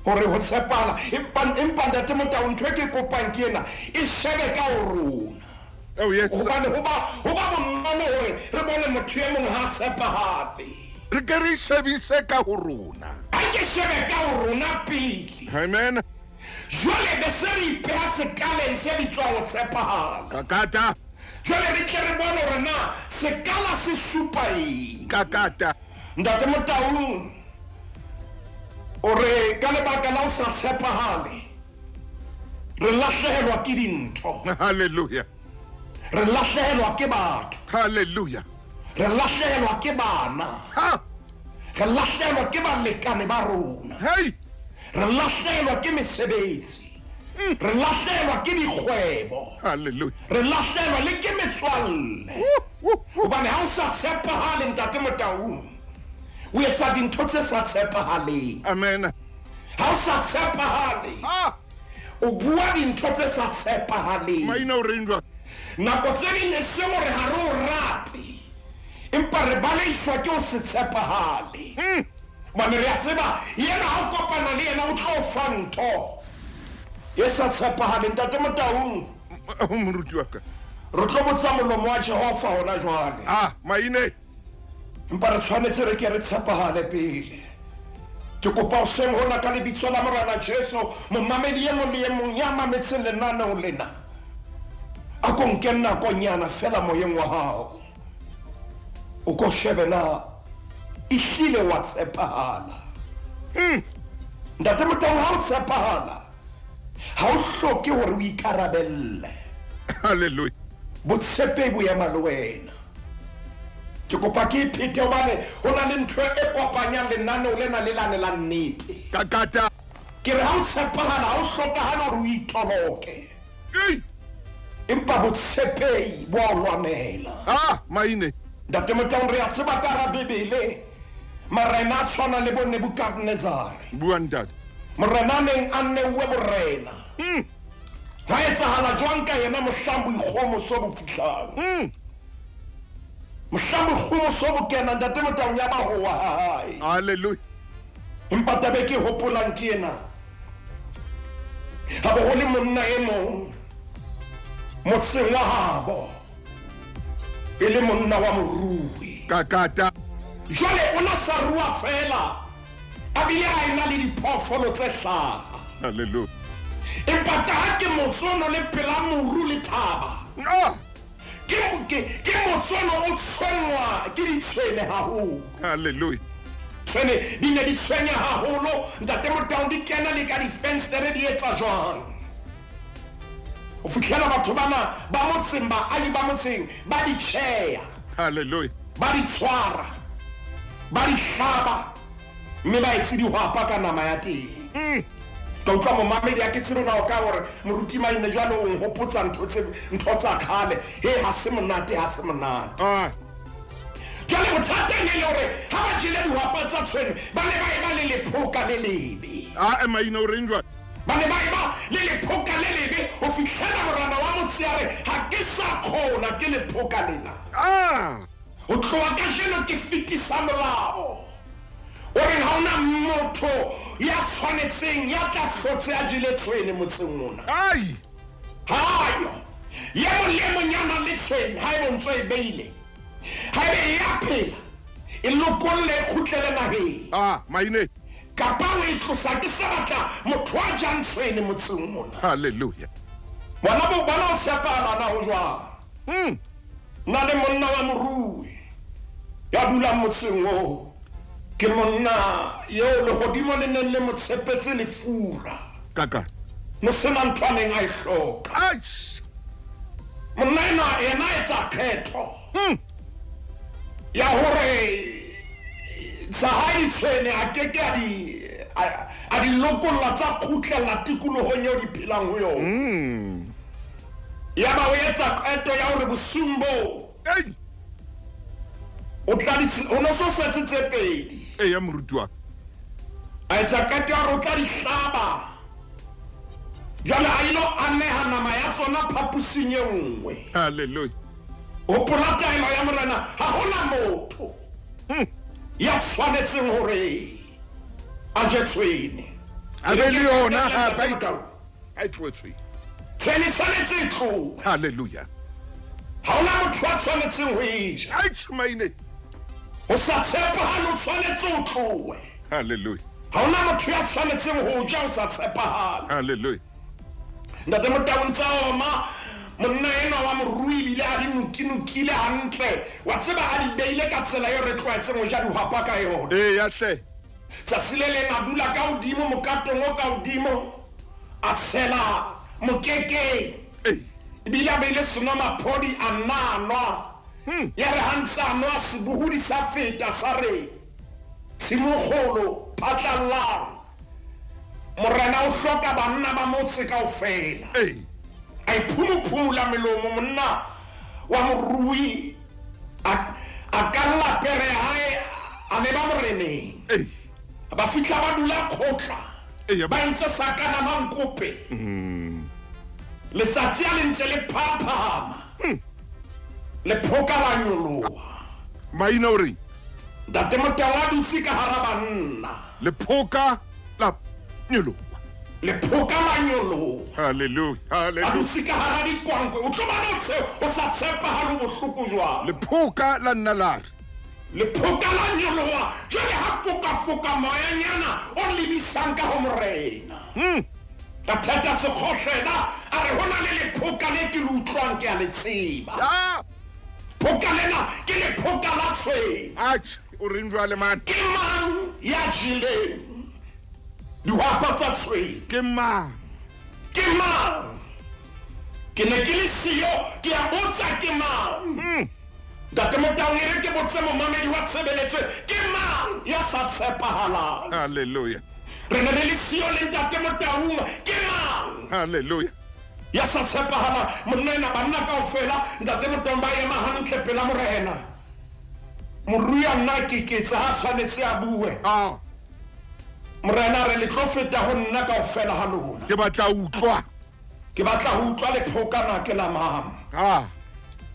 [SPEAKER 2] Hore ho tshepahala, empa empa Ntate Motaung, ntho e ke kopang ke ena, e shebe ka ho rona.
[SPEAKER 1] Oh yes.
[SPEAKER 2] Hobane ho ba ho ba bonolo hore re bone motho e mong ha tshepahale.
[SPEAKER 1] Re ke re shebise ka ho rona.
[SPEAKER 2] A ke shebe ka ho rona pele.
[SPEAKER 1] Amen.
[SPEAKER 2] Jwale be se re ipeha sekaleng se bitswang ho tshepahala.
[SPEAKER 1] Kakata.
[SPEAKER 2] Jwale re tle re bone hore na sekala se supa eng.
[SPEAKER 1] Kakata.
[SPEAKER 2] Ntate Motaung, O re ka lebaka la ho sa tshepahale re lahlehelwa ke dintho.
[SPEAKER 1] Halleluja.
[SPEAKER 2] Re lahlehelwa ke batho.
[SPEAKER 1] Halleluja.
[SPEAKER 2] Re lahlehelwa ke bana.
[SPEAKER 1] Ha.
[SPEAKER 2] Re lahlehelwa ke balekane ba rona.
[SPEAKER 1] Hey.
[SPEAKER 2] Re lahlehelwa ke mesebetsi. Re lahlehelwa ke dikgwebo.
[SPEAKER 1] Halleluja.
[SPEAKER 2] Re lahlehelwa le ke metswalle. Hobane ha o sa tshepahale, Ntate Motaung, o etsa dintho tse sa tshepahaleng.
[SPEAKER 1] Amen.
[SPEAKER 2] Ha o sa tshepahale,
[SPEAKER 1] Ah.
[SPEAKER 2] o bua dintho tse sa tshepahaleng.
[SPEAKER 1] Maina o reng jwang?
[SPEAKER 2] Nako tse ding e seng hore ha re o rate, empa re baleiswa ke ho se tshepahale. Hobane re a tseba yena ha o kopana le yena o tlo o fa ntho e sa tshepahaleng. Ntate Motaung,
[SPEAKER 1] Moruti wa ka.
[SPEAKER 2] re tlo botsa molomo wa Jehova hona jwale.
[SPEAKER 1] Ah, maine.
[SPEAKER 2] Empa re tshwanetse re ke re tshepahale pele. Ke kopa hoseng hona ka lebitso la Morena Jesu, momamedi e mong le e mong ya mametseng lenaneo lena, a ko nke nakonyana fela moyeng wa hao, o ko shebe na ehlile wa tshepahala. Ntate Motaung, ha o tshepahala ha o hloke hore o ikarabelle.
[SPEAKER 1] Halleluja.
[SPEAKER 2] Botshepehi bo ema le wena. Ke kopa ke iphete hobane ho na le ntho e kopanyang lenaneo lena le lane la nnete.
[SPEAKER 1] Kakata.
[SPEAKER 2] Ke re ha o tshepahala ha o hlokahale hore o itoloke.
[SPEAKER 1] Ei.
[SPEAKER 2] Empa botshepehi bo a o lwanela.
[SPEAKER 1] Ah, maine.
[SPEAKER 2] Ntate Motaung, re a tseba ka hara Bibele marena a tshwana le bo Nebukadnezare.
[SPEAKER 1] Bua ntate.
[SPEAKER 2] Morena a neng a neuwe borena. Hwa etsahala jwang ka yena mohlang boikgohomoso bo fihlang? Mohlang boikgohomoso bo kena, Ntate Motaung, ya ba ho wa ha hae.
[SPEAKER 1] Halleluja.
[SPEAKER 2] Empa taba e ke e hopolang ke ena. Ha bo ho le monna e mong motseng wa habo, e le monna wa morui.
[SPEAKER 1] Kakata.
[SPEAKER 2] Jwale o na sa rua fela, a bile a ena le diphoofolo tse hlaha.
[SPEAKER 1] Halleluja.
[SPEAKER 2] Empa ka ha ke motse ono le pela moru le thaba,
[SPEAKER 1] Ah.
[SPEAKER 2] ke motse ono o tshwenngwa ke ditshwene haholo.
[SPEAKER 1] Halleluja.
[SPEAKER 2] Tshwene di ne di tshwenya haholo, Ntate Motaung, di kena le ka difenstere di etsa jwang. Ho fihlela batho bana ba motseng, baahi ba motseng, ba di tjheya.
[SPEAKER 1] Halleluja.
[SPEAKER 2] Ba di tshwara, ba di hlaba, mme ba etse dihwapa ka nama ya teng. Ka utlwa momamedi a ke tsebe na o ka hore moruti Maine jwale o nhopotsa ntho tse ntho tsa kgale. He, ha se monate, ha se monate.
[SPEAKER 1] Ah.
[SPEAKER 2] Jwale bothata e ne le hore ha ba jele dihwapa tsa tshwene, ba ne ba eba le lephoka le lebe.
[SPEAKER 1] Ah, maina o reng jwale?
[SPEAKER 2] Ba ne ba eba le lephoka le lebe ho fihlela morena wa motse a re, ha ke sa kgona ke lephoka lena.
[SPEAKER 1] Ah.
[SPEAKER 2] Ho tloha kajeno ke fetisa molao o reng ha hona motho ya tshwanetseng ya tla hlotse a jele tshwene motseng ona.
[SPEAKER 1] Ai.
[SPEAKER 2] Hayo. Ye mong le mong ya nang le tshwene, ha ebe o ntso e beile, ha ebe e ya phela, e lokolle e kgutlele naheng.
[SPEAKER 1] Ah, maine.
[SPEAKER 2] Kapa o e tlosa, ke sa batla motho a jang tshwene motseng mona.
[SPEAKER 1] Halleluja.
[SPEAKER 2] Bona bo bona o tshepahala na ho jwang? Nna le monna wa morui ya dulang motseng oo, ke monna eo lehodimo le neng le mo tshepetse lefura.
[SPEAKER 1] Kaka.
[SPEAKER 2] No sena ntho a neng a e hloka.
[SPEAKER 1] Atjh.
[SPEAKER 2] Monna enwa yena a etsa kgetho ya hore tsa hae ditshwene a ke ke a di a di lokolla tsa kgutlella tikolohong eo di phelang ho yona. Ya ba o etsa qeto ya hore bosiung boo
[SPEAKER 1] Ei.
[SPEAKER 2] o tla di, o no so setse tse pedi.
[SPEAKER 1] Eya moruti wa ka.
[SPEAKER 2] A etsa qeto ya hore o tla di hlaba. Jwale a ilo aneha nama ya tsona phaposing e nngwe.
[SPEAKER 1] Halleluja.
[SPEAKER 2] Hopola taelo ya Morena, ha hona motho ya tshwanetseng hore a je tshwene.
[SPEAKER 1] A be le yona hape, a e tlohe tshwene.
[SPEAKER 2] Tshwene tshwanetse e tlohe.
[SPEAKER 1] Halleluja.
[SPEAKER 2] Ha hona motho a tshwanetseng ho e ja.
[SPEAKER 1] Atjh, maine.
[SPEAKER 2] Ho sa tshepahale o tshwanetse o tlohe.
[SPEAKER 1] Halleluja.
[SPEAKER 2] Ha hona motho ya tshwanetseng ho ja o sa tshepahale.
[SPEAKER 1] Halleluja.
[SPEAKER 2] Ntate Motaung ntsa oma monna enwa wa morui ebile a di nokinokile hantle. Wa tseba a di beile ka tsela eo re tlwaetseng ho ja dihwapa ka yona.
[SPEAKER 1] Eya hle.
[SPEAKER 2] Tsatsi le leng a dula ka hodimo mokatong o ka hodimo, a tshela mokekeng. Ebile a beile senomaphodi a nna a nwa. Ya re ha ntse a nwa, sebohodi sa feta sa re, Tshimokgolo, phatlallang! Morena o hloka banna ba motse kaofela. A iphumuphumula melomo monna wa morui, a a kalla pere ya hae, a leba moreneng. Ba fihla ba dula kgotla, ba entse sakana mankope. Letsatsi ha le ntse le phaphama, lephoka la nyoloha.
[SPEAKER 1] Maina o reng?
[SPEAKER 2] Ntate Motau a dutse ka hara banna.
[SPEAKER 1] Lephoka la nyoloha.
[SPEAKER 2] Lephoka la nyoloha.
[SPEAKER 1] Hallelujah.
[SPEAKER 2] A dutse ka hara dikwankwe. O tlo bona o sa tshepahale ho bohloko jwang.
[SPEAKER 1] Lephoka la nna la re.
[SPEAKER 2] Lephoka la nyoloha. Jwale ha fokafoka moyanyana o lebisang ka ho morena. Ka theta sekgohlena a re ho na le lephoka le ke le utlwang ke a le tseba. Phoka lena ke lephoka la tshwene.
[SPEAKER 1] Atjhe, o reng jwale man?
[SPEAKER 2] Ke mang ya jeleng dihwapa tsa tshwene?
[SPEAKER 1] Ke mang?
[SPEAKER 2] Ke mang? Ke ne ke le siyo, ke a botsa ke mang? Ntate Motaung, e re ke botse momamedi wa tshebeletso, ke mang ya sa tshepahalang?
[SPEAKER 1] Hallelujah.
[SPEAKER 2] Re ne re le siyo le Ntate Motaung, ke mang?
[SPEAKER 1] Hallelujah.
[SPEAKER 2] Ya sa tshepahalang. Monna ena, banna kaofela, Ntate Motaung, ba ema hantle pela morena. Morui a nna a keketsa ha a tshwanetse a bue.
[SPEAKER 1] Ah.
[SPEAKER 2] Morena a re, Le tlo feta ho nna kaofela ha lona.
[SPEAKER 1] Ke batla ho utlwa.
[SPEAKER 2] Ke batla ho utlwa lephoka na ke la mang.
[SPEAKER 1] Ah.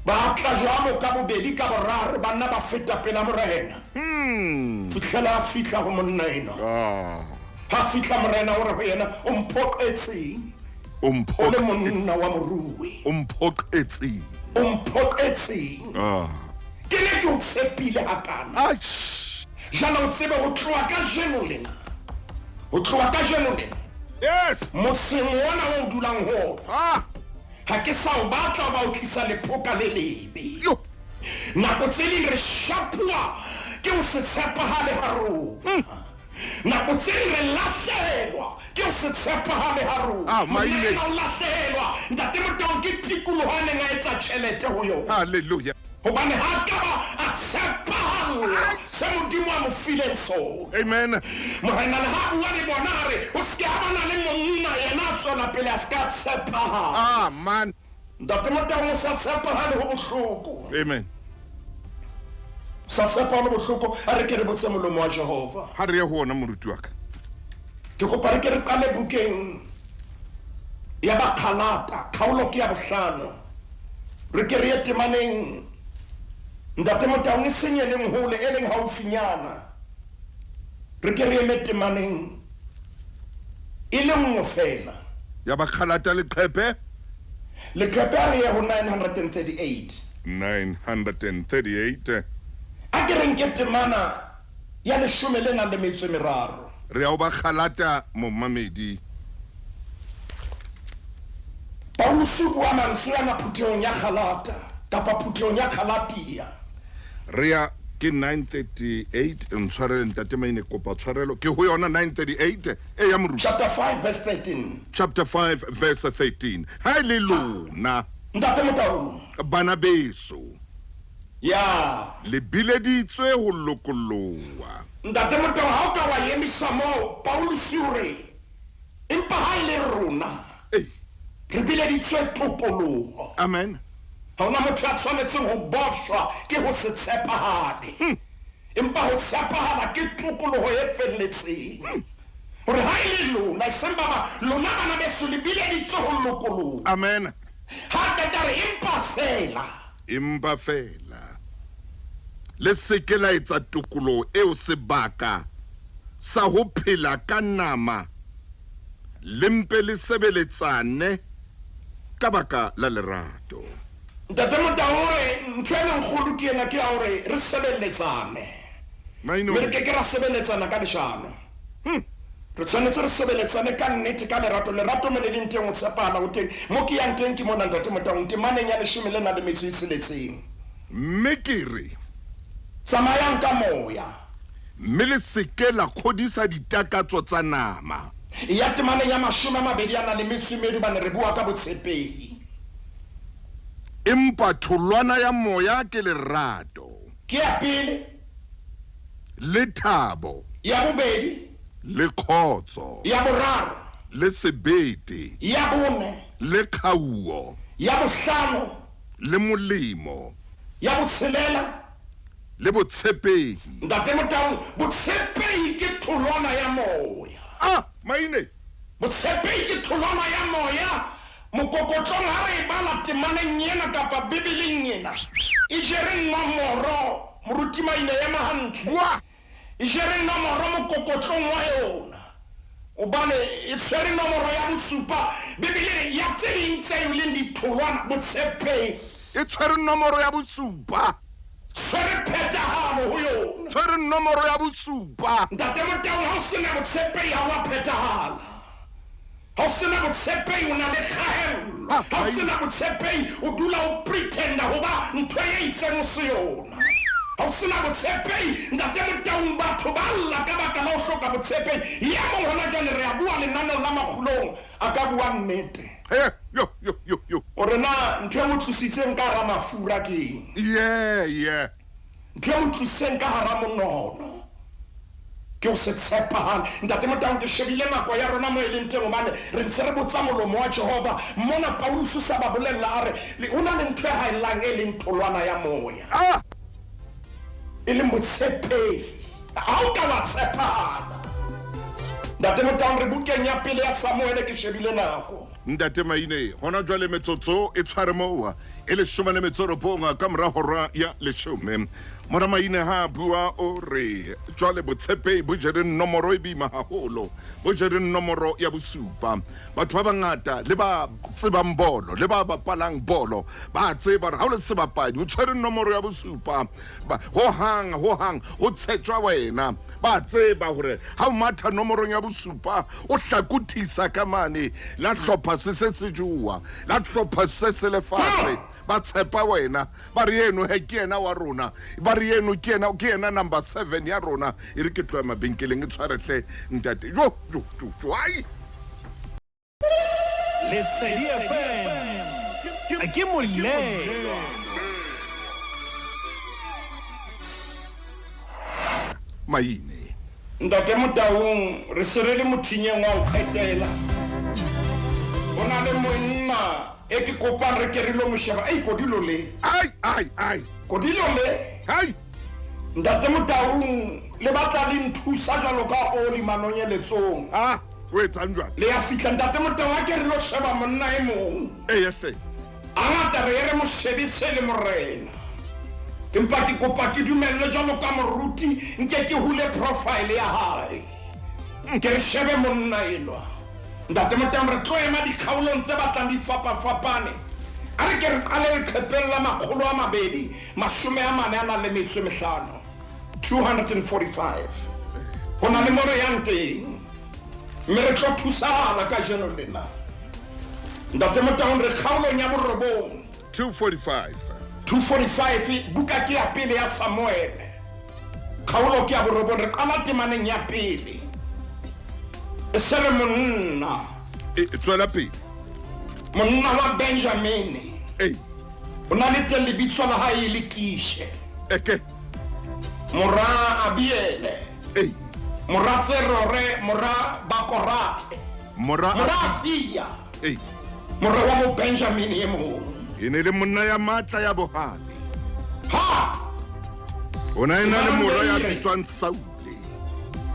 [SPEAKER 2] Ba tla jwalo ka bobedi ka boraro, ba nna ba feta pela morena. Fihlela a fihla ho monna enwa.
[SPEAKER 1] Ah.
[SPEAKER 2] Ha fihla morena o re ho yena, O mphoqetseng?
[SPEAKER 1] O
[SPEAKER 2] O le monna wa morui.
[SPEAKER 1] O mphoqetseng?
[SPEAKER 2] O mphoqetseng?
[SPEAKER 1] Ah.
[SPEAKER 2] Ke ne ke o tshepile hakana.
[SPEAKER 1] Atjhe.
[SPEAKER 2] Jwale o tsebe ho tloha kajeno lena. Ho tloha kajeno lena.
[SPEAKER 1] Yes.
[SPEAKER 2] Motseng ona o dulang ho ona.
[SPEAKER 1] Ah.
[SPEAKER 2] Ha ke sa o batla ba o tlisa lephoka le lebe.
[SPEAKER 1] Yo.
[SPEAKER 2] Nako tse ding re shapuwa ke ho se tshepahale ha rona. Nako tse ding re lahlehelwa ke ho se tshepahale ha rona.
[SPEAKER 1] Ah, maine.
[SPEAKER 2] Monna enwa o lahlehelwa. Ntate Motaung ke tikoloho a neng a etsa tjhelete ho yona.
[SPEAKER 1] Hallelujah.
[SPEAKER 2] Hobane ha a ka ba a tshepahalla se Modimo a mo fileng sona.
[SPEAKER 1] Amen.
[SPEAKER 2] Morena le ha a bua le bona a re ho se ke ha ba na le monna, yena a tswela pele a se ka tshepahala.
[SPEAKER 1] Ah, man.
[SPEAKER 2] Ntate Motaung, o sa tshepahale ho bohloko.
[SPEAKER 1] Amen.
[SPEAKER 2] Sa tshepahale bohloko. A re ke re botse molomo wa Jehova.
[SPEAKER 1] Ha re ye ho ona moruti wa ka.
[SPEAKER 2] Ke kopa re ke re qale bukeng ya Bagalata, kgaolo ke ya bohlano. Re ke re ye temaneng, Ntate Motaung, e seng e leng hole, e leng haufinyana. Re ke re eme temaneng e le nngwe feela.
[SPEAKER 1] Ya Bagalata leqephe.
[SPEAKER 2] Leqephe a re ye ho 938.
[SPEAKER 1] 938.
[SPEAKER 2] A ke re nke temana ya leshome le nang le metso e meraro.
[SPEAKER 1] Re ya ho Bagalata, momamedi.
[SPEAKER 2] Pauluse o bua mantswe ana phuthehong ya Galata, kapa phuthehong ya Galatia.
[SPEAKER 1] Re ya ke 9:38, ntshwarele ntate Maine, kopa tshwarelo, ke ho yona 9:38 e ya moruti.
[SPEAKER 2] Chapter 5 verse 13.
[SPEAKER 1] Chapter 5 verse 13. Ha e le lona,
[SPEAKER 2] Ntate Motaung,
[SPEAKER 1] bana beso,
[SPEAKER 2] ya
[SPEAKER 1] le bileditswe ho lokolloa.
[SPEAKER 2] Ntate Motaung, ha o ka wa emisa moo, Pauluse o re, empa ha e le rona, re bileditswe tokoloho.
[SPEAKER 1] Amen.
[SPEAKER 2] Ha hona motho ya tshwanetseng ho bofshwa ke ho se tshepahale. Empa ho tshepahala ke tokoloho e felletseng. Hore ha e le lona, e seng ba bang, lona bana beso le bileditswe ho lokoloha.
[SPEAKER 1] Amen.
[SPEAKER 2] Ha qeta re, empa feela.
[SPEAKER 1] Empa feela le se ke la etsa tokoloho eo sebaka sa ho phela ka nama, le mpe le sebeletsane ka baka la lerato.
[SPEAKER 2] Ntate Motau o re ntho e leng kgolo ke ena, ke ya hore re sebeletsane.
[SPEAKER 1] Maino.
[SPEAKER 2] Mme re ke ke ra sebeletsana ka leshano. Re tshwanetse re sebeletsane ka nnete, ka lerato. Lerato mo le leng teng, ho tshepahala ho teng. Mo ke yang teng ke mona, Ntate Motaung, temaneng ya leshome le nang le metso e tsheletseng.
[SPEAKER 1] Mme ke re,
[SPEAKER 2] Tsamayang ka moya.
[SPEAKER 1] Mme le se ke la kgodisa ditakatso tsa nama.
[SPEAKER 2] Ya temaneng ya 20 a nang le metso e mmedi hobane re bua ka botshepehi.
[SPEAKER 1] Empa tholwana ya Moya ke lerato.
[SPEAKER 2] Ke ya pele.
[SPEAKER 1] Le thabo.
[SPEAKER 2] Ya bobedi.
[SPEAKER 1] Le kgotso.
[SPEAKER 2] Ya boraro.
[SPEAKER 1] Le sebete.
[SPEAKER 2] Ya bone.
[SPEAKER 1] Le kgauo.
[SPEAKER 2] Ya bohlano.
[SPEAKER 1] Le molemo.
[SPEAKER 2] Ya botshelela.
[SPEAKER 1] Le botshepehi.
[SPEAKER 2] Ntate Motaung, botshepehi ke tholwana ya Moya.
[SPEAKER 1] Ah, maine!
[SPEAKER 2] Botshepehi ke tholwana ya Moya. Mokokotlong ha re e bala temaneng ena kapa Bibeleng ena, e jere nomoro, Moruti Maine ema hantle.
[SPEAKER 1] Bua!
[SPEAKER 2] E jere nomoro mokokotlong wa yona. Hobane e tshwere nomoro ya bosupa. Bibele e re, ya tse ding tse e leng ditholwana, botshepehi.
[SPEAKER 1] E tshwere nomoro ya bosupa.
[SPEAKER 2] Tshwere phethahalo ho yona.
[SPEAKER 1] Tshwere nomoro ya bosupa.
[SPEAKER 2] Ntate Motaung, ha o sena botshepehi ha wa phethahala. Ha o sena botshepehi o na le kgahello. Ha o sena botshepehi o dula o pretenda ho ba ntho e itseng o se yona. Ha o sena botshepehi, Ntate Motaung, batho ba lla ka baka la ho hloka botshepehi. Ya mong hona jwale re a bua lenaneong la Makgulong a ka bua nnete.
[SPEAKER 1] He, yo, yo, yo, yo.
[SPEAKER 2] O re na ntho e mo tlositseng ka hara mafura ke eng?
[SPEAKER 1] Yeah, yeah.
[SPEAKER 2] Ntho e mo tlositseng ka hara monono ke ho se tshepahale. Ntate Motaung, ke shebile nako ya rona moo e leng teng, hobane re ntse re botsa molomo wa Jehova. Mona Pauluse o sa ba bolella a re, ho na le ntho e haellang e leng tholwana ya Moya.
[SPEAKER 1] Ah!
[SPEAKER 2] E leng botshepehi. Ha o ka wa tshepahala. Ntate Motaung, re bukeng ya pele ya Samuele, ke shebile nako.
[SPEAKER 1] Ntate Maine, hona jwale metsotso e tshware moo e 19 ka mora hora ya 10. Mora Maine ha a bua o re jwale botshepehi bo jere nomoro e boima haholo, bo jere nomoro ya bosupa. Batho ba bangata le ba tsebang bolo le ba bapalang bolo ba tseba hore ha o le sebapadi o tshwere nomoro ya bosupa, hohang hohang ho tshetjwa wena. Ba tseba hore ha o matha nomorong ya bosupa o hlakothisa ka mane la hlopha se se se jowa, la hlopha se se lefatshe. Ba tshepa wena, ba re eno he ke yena wa rona, ba re eno ke yena, ke yena number 7 ya rona. E re ke tloya mabenkeleng e tshwarehle ntate. Jo jo jo jo, ai.
[SPEAKER 3] Lesedi FM ke molelwa.
[SPEAKER 1] Maine.
[SPEAKER 2] Ntate Motaung, re se re le mothinyeng wa ho qetela. Ho na le monna e ke kopang re ke re lo mo sheba. Ei, kodilo le.
[SPEAKER 1] Ai, ai, ai.
[SPEAKER 2] Kodilo le.
[SPEAKER 1] Ai.
[SPEAKER 2] Ntate Motaung, le batla le nthusa jwalo ka oli manonyeletsong.
[SPEAKER 1] Ah, o etsang jwang?
[SPEAKER 2] Le ya fihla Ntate Motaung, ha ke re lo sheba monna e mong.
[SPEAKER 1] Ee, hle.
[SPEAKER 2] Hangata re ye re mo shebise le morena. Empa ke kopa ke dumelle jwalo ka moruti, nke ke hule profile ya hae. Ke re shebe monna enwa. Ntate Motaung, re tlo ema dikgaolong tse batlang di fapafapane. A re ke re qale leqhepeng la 245, 245. Ho na le mo re yang teng, mme re tlo thusahala kajeno lena. Ntate Motaung, re kgaolong ya borobong.
[SPEAKER 1] 245.
[SPEAKER 2] 245, buka ke ya pele ya Samuele. Kgaolo ke ya borobong, re qala temaneng ya pele. E se re monna.
[SPEAKER 1] E tswela pele.
[SPEAKER 2] Monna wa Benjamine.
[SPEAKER 1] Ei.
[SPEAKER 2] O na le teng lebitso la hae e le Kishe.
[SPEAKER 1] Eke.
[SPEAKER 2] Mora Abiele.
[SPEAKER 1] Ei.
[SPEAKER 2] Mora Tserore, mora Bakorate.
[SPEAKER 1] Mora
[SPEAKER 2] Mora Afia.
[SPEAKER 1] Ei.
[SPEAKER 2] Mora wa mo Benjamine e mong.
[SPEAKER 1] E ne le monna ya matla ya bohale.
[SPEAKER 2] Ha!
[SPEAKER 1] O na ena le mora ya bitswang Saule.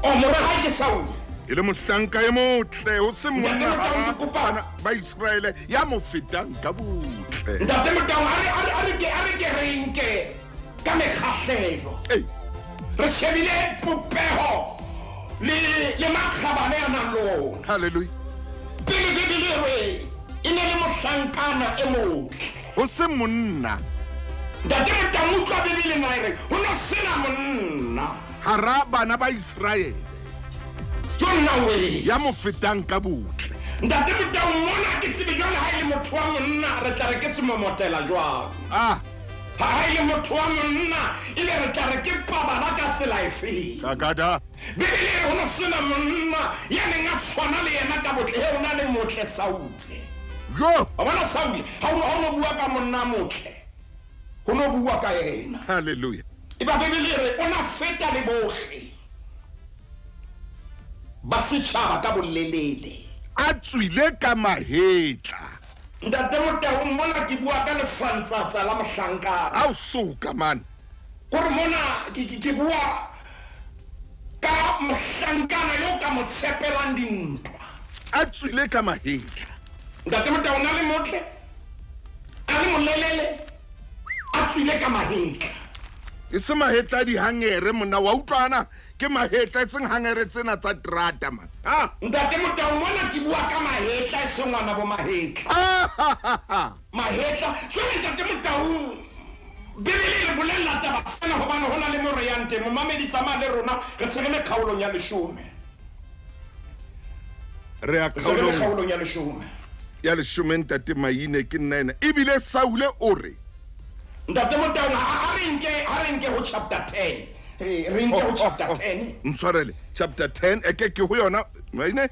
[SPEAKER 2] O mora hae ke Saule.
[SPEAKER 1] E le mohlanka e motle, ho se monna
[SPEAKER 2] Ntate Motaung,
[SPEAKER 1] hara
[SPEAKER 2] ke kopa-
[SPEAKER 1] bana ba Iseraele ya mo fetang ka botle.
[SPEAKER 2] Ntate Motaung, a re ke re nke ka mekgahlelo.
[SPEAKER 1] Ei.
[SPEAKER 2] Re shebile popeho le makgabane a nang le ona.
[SPEAKER 1] Hallelujah.
[SPEAKER 2] Pele Bibele e re e ne le mohlankana e motle.
[SPEAKER 1] Ho se monna.
[SPEAKER 2] Ntate Motaung, utlwa Bibele na e re ho no sena monna
[SPEAKER 1] hara bana ba Iseraele
[SPEAKER 2] Ke nna we.
[SPEAKER 1] ya mo fetang ka botle.
[SPEAKER 2] Ntate Motaung, mona ke tsebe jwale ha e le motho wa monna, re tla re ke semomotela jwang.
[SPEAKER 1] Ah.
[SPEAKER 2] Ha e le motho wa monna, ebe re tla re ke pabala ka tsela efeng?
[SPEAKER 1] Kakata.
[SPEAKER 2] Bibele e re ho no sena monna ya neng a tshwana le yena ka botle. He, o na le motle Saule.
[SPEAKER 1] Jo!
[SPEAKER 2] Wa bona Saule, ha o no, ha o no bua ka monna a motle, ho no bua ka yena.
[SPEAKER 1] Hallelujah.
[SPEAKER 2] Eba Bibele e re o na feta le bohle ba setjhaba ka bolelele.
[SPEAKER 1] A tswile ka mahetla.
[SPEAKER 2] Ntate Motau, mona ke bua ka lefantsatsa la mohlankana.
[SPEAKER 1] Ao soka man.
[SPEAKER 2] Kore mona ke, ke, ke bua ka mohlankana yo ka mo tshepelang dintwa.
[SPEAKER 1] A tswile ka mahetla.
[SPEAKER 2] Ntate Motau, na le motle, a le molelele, a tswile ka mahetla.
[SPEAKER 1] E se mahetla a dihangere monna, wa utlwana? Ke mahetla e seng hangere tsena tsa terata man. Ha?
[SPEAKER 2] Ntate Motau, mona ke bua ka mahetla e seng ngwana bo mahetla. Mahetla. Jwale Ntate Motau, Bibele e re bolella taba sena hobane ho na le mo re yang teng. Momamedi, tsamaya le rona, re se re le kgaolong ya leshome.
[SPEAKER 1] Re ya
[SPEAKER 2] Re se re le
[SPEAKER 1] kgaolong
[SPEAKER 2] kgaolong ya leshome.
[SPEAKER 1] ya leshome Ntate Maine, ke nna ena. Ebile Saule o re,
[SPEAKER 2] Ntate Motau, a re nke, a re nke ho chapter 10. Re re nke ho chapter 10.
[SPEAKER 1] Ntshwarele, chapter 10 eke ke ho yona Maine.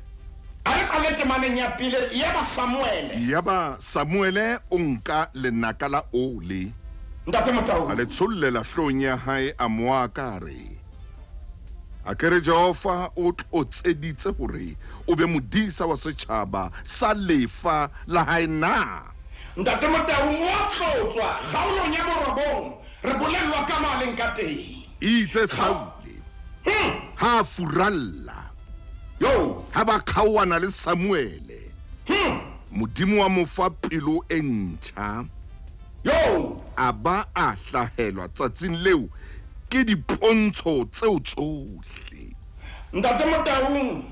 [SPEAKER 2] A re qale temaneng ya pele, yaba Samuele.
[SPEAKER 1] Yaba Samuele o nka lenaka la ole.
[SPEAKER 2] Ntate Motau.
[SPEAKER 1] A le tshollela hloohong ya hae, a mo aka, a re, A ke re Jehova o tlotseditse hore o be modisa wa setjhaba sa lefa la hae na?
[SPEAKER 2] Ntate Motaung o a tlotswa kgaolong ya borobong, re bolellwa ka mo a leng ka teng.
[SPEAKER 1] Eitse Saule ha a furalla, ha ba kgaohana le Samuele, Modimo wa mo fa pelo e ntjha, a ba a hlahelwa tsatsing leo ke dipontsho tseo tsohle.
[SPEAKER 2] Ntate Motaung,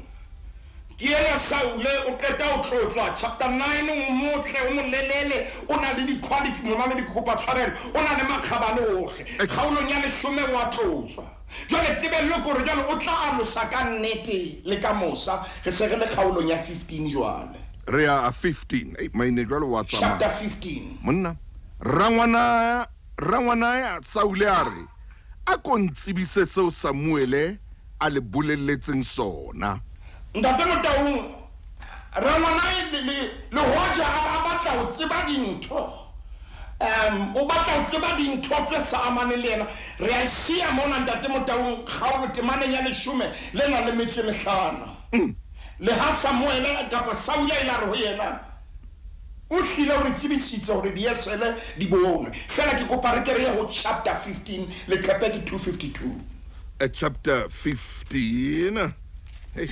[SPEAKER 2] Ke yena Saule, o qeta ho tlotswa. Chapter 9, o motle, o molelele, o na le di-quality, momamedi ke kopa tshwarelo, o na le makgabane ohle. Kgaolong ya leshome o a tlotswa. Jwale tebello ke hore jwale o tla alosa ka nnete le ka mosa. Re se re le kgaolong ya 15 jwale.
[SPEAKER 1] Re ya 15. Ei, Maine jwale wa tsamaya.
[SPEAKER 2] Chapter 15.
[SPEAKER 1] Monna, rangwana, rangwanae Saule a re, A ko ntsebise seo Samuele a le bolelletseng sona.
[SPEAKER 2] Ntate Motaung, rangwanae le, le, le hoja a, a batla ho tseba dintho, um, o batla ho tseba dintho tse sa amaneng le yena. Re a e siya mona, Ntate Motaung, kgaolo temaneng ya leshome le nang le metso e mehlano. Leha Samuele kapa Saule a ile a re ho yena, O hlile o re tsebisitse hore diesele di bonwe. Feela ke kopa re ke re ye ho chapter 15, leqepe ke 252.
[SPEAKER 1] Chapter 15. Hei,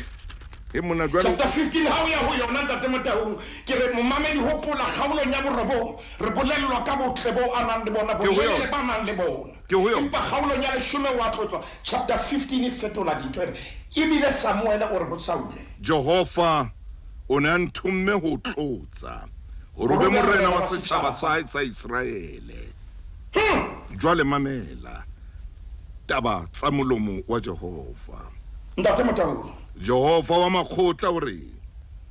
[SPEAKER 1] he monna jwale.
[SPEAKER 2] Chapter 15 ha o ya ho yona Ntate Motaung, ke re momamedi hopola kgaolong ya borobong re bolellwa ka botle boo a nang le bona,
[SPEAKER 1] Ke ho
[SPEAKER 2] bolelele
[SPEAKER 1] yona.
[SPEAKER 2] ba nang le bona.
[SPEAKER 1] Ke ho yona.
[SPEAKER 2] Empa kgaolong ya leshome o a tlotswa. Chapter 15 e fetola dintho e re, Ebile Samuele o re ho Saule.
[SPEAKER 1] Jehova o ne a nthomme ho o tlotsa hore o be morena wa setjhaba sa hae sa Iseraele. Jwale mamela taba tsa molomo wa Jehova.
[SPEAKER 2] Ntate Motau.
[SPEAKER 1] Jehova wa makgotla o re,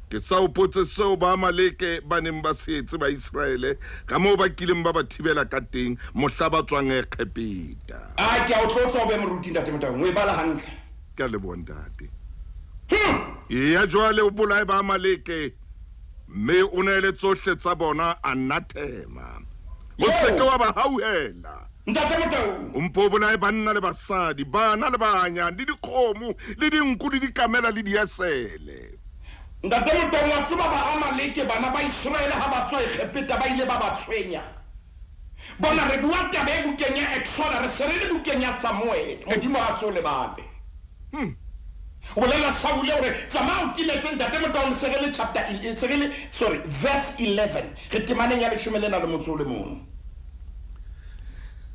[SPEAKER 1] Ke sa hopotse seo Baamaleke ba neng ba se etse Baiseraele, kamoo ba kileng ba ba thibela ka teng mohla ba tswang Egepeta.
[SPEAKER 2] A ke a o tlotsa o be moruti, Ntate Motau. O e bala hantle.
[SPEAKER 1] Ke a leboha, Ntate. Eya jwale o bolaye Baamaleke, mme o neele tsohle tsa bona anathema. O se ke wa ba hauhela.
[SPEAKER 2] Ntate Motau.
[SPEAKER 1] O mpe o bolaye banna le basadi, bana le banyane, le dikgomo, le dinku, le dikamela, le diesele.
[SPEAKER 2] Ntate Motau, wa tseba Baamaleke, bana ba Iseraele ha ba tswa Egepeta ba ile ba ba tshwenya. Bona, re bua taba e bukeng ya Exoda, re se re le bukeng ya Samuele. Modimo ha so lebale. O bolela Saule hore tsamaya o timetse Ntate Motau, re se re le chapter, se re le, sorry, verse 11. Re temaneng ya leshome le na le motso o le mong.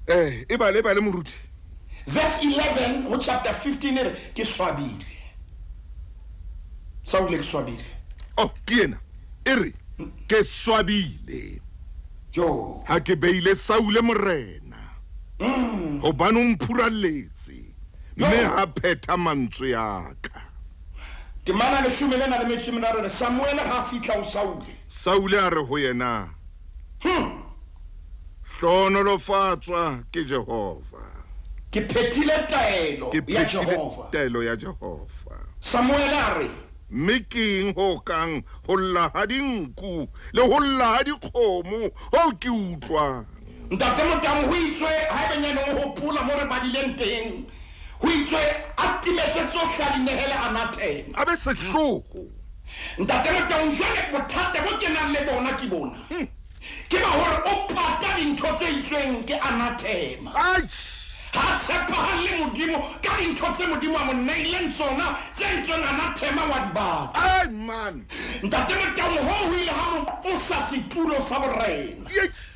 [SPEAKER 1] E bale, e bale moruti.
[SPEAKER 2] Verse 11 ho chapter 15 e re, ke swabile. Saule, ke swabile.
[SPEAKER 1] Oh, ke ena. E re, ke swabile.
[SPEAKER 2] Jo.
[SPEAKER 1] Ha ke beile Saule morena. Hobane o mphuralletse, mme ha phetha mantswe a ka.
[SPEAKER 2] Temana leshome le na le metso e meraro re, Samuele ha fihla ho Saule.
[SPEAKER 1] Saule a re ho yena, hlohonolofatswa ke Jehova.
[SPEAKER 2] Ke phethile taelo
[SPEAKER 1] Ke
[SPEAKER 2] ya
[SPEAKER 1] phethile
[SPEAKER 2] Jehova.
[SPEAKER 1] taelo ya Jehova.
[SPEAKER 2] Samuele a re,
[SPEAKER 1] Mme ke eng ho kang ho lla ha dinku le ho lla ha dikgomo hoo ke utlwang?
[SPEAKER 2] Ntate Motang, ho itswe, haebenyaneng o hopola mo re badileng teng, ho itswe a timetse tsohle a di nehele anathema.
[SPEAKER 1] A be sehloho.
[SPEAKER 2] Ntate Motang, jwale bothata bo ke nang le bona ke bona. Ke ba hore o pata dintho tse itsweng ke anathema.
[SPEAKER 1] Aish!
[SPEAKER 2] Ha a tshepahalle Modimo ka dintho tse Modimo a mo neileng tsona tse entsweng anathema wa di batla.
[SPEAKER 1] Ai man!
[SPEAKER 2] Ntate Motaung, hoo ho ile ha mo qosa setulo sa borena.
[SPEAKER 1] Eish!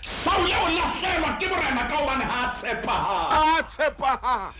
[SPEAKER 2] Saule o lahlehelwa ke borena ka hobane ha a tshepahala.
[SPEAKER 1] A tshepahala.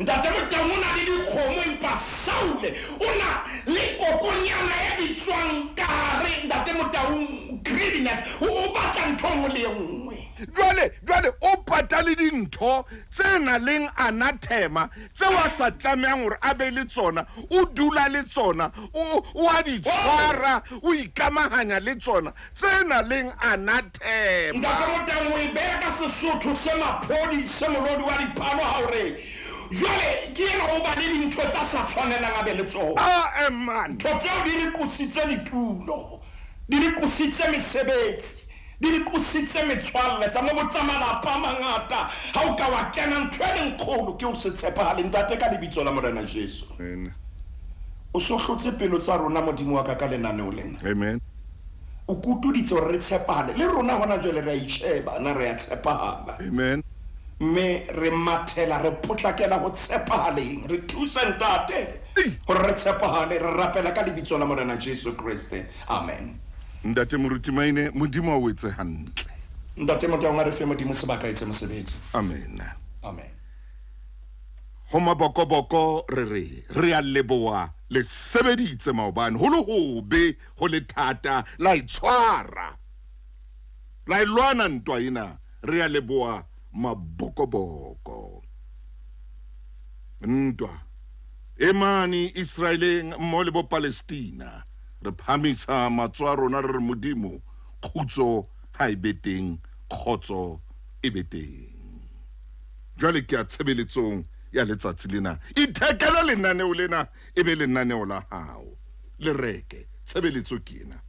[SPEAKER 2] Ntate Motaung o na le dikgomo empa Saule o na le kokonyana e bitswang ka hare Ntate Motaung greediness. O batla ntho e nngwe le e nngwe.
[SPEAKER 1] Jwale, jwale o pata le dintho tse nang le anathema tseo a sa tlamehang hore a be le tsona, o dula le tsona, o, o a di tshwara, o ikamahanya le tsona tse nang le anathema.
[SPEAKER 2] Ntate Motaung o e beha ka Sesotho se maphodi se molodi wa diphalo ha o re jwale ke yena o ba le dintho tsa sa tshwanelang a be le tsona.
[SPEAKER 1] Ah, man.
[SPEAKER 2] Ntho tseo di re qositse ditulo, di re qositse mesebetsi, di re qositse metswalle tsa mo botsa malapa a mangata. Ha o ka wa kena ntho e leng kgolo ke o se tshepahale. Ntate, ka lebitso la Morena Jesu.
[SPEAKER 1] Amen.
[SPEAKER 2] O so hlotse pelo tsa rona Modimo wa ka ka lenaneo lena.
[SPEAKER 1] Amen.
[SPEAKER 2] O kutuditse hore re tshepahale. Le rona hona jwale re a itjheba, na re a tshepahala.
[SPEAKER 1] Amen.
[SPEAKER 2] Mme re mathela, re potlakela ho tshepahaleng. Re thuse Ntate hore re tshepahale. Re rapela ka lebitso la Morena Jesu Kreste. Amen.
[SPEAKER 1] Ntate Moruti Maine, Modimo a o etse hantle.
[SPEAKER 2] Ntate Motaung, a re fe Modimo sebaka etse mosebetsi.
[SPEAKER 1] Amen.
[SPEAKER 2] Amen.
[SPEAKER 1] Ho mabokoboko re re re a leboha le sebeditse maobane ho le hobe ho le thata la itshwara la e lwana ntwa ena. Re a leboha mabokoboko. Ntwa e mane Israeleng mmoho le bo Palestina, re phamisa matsoho a rona re re Modimo kgutso ha e be teng, kgotso e be teng. Jwale ke a tshebeletsong ya letsatsi lena. Ithekele lenaneo lena e be lenaneo la hao. Le reke. Tshebeletso ke ena.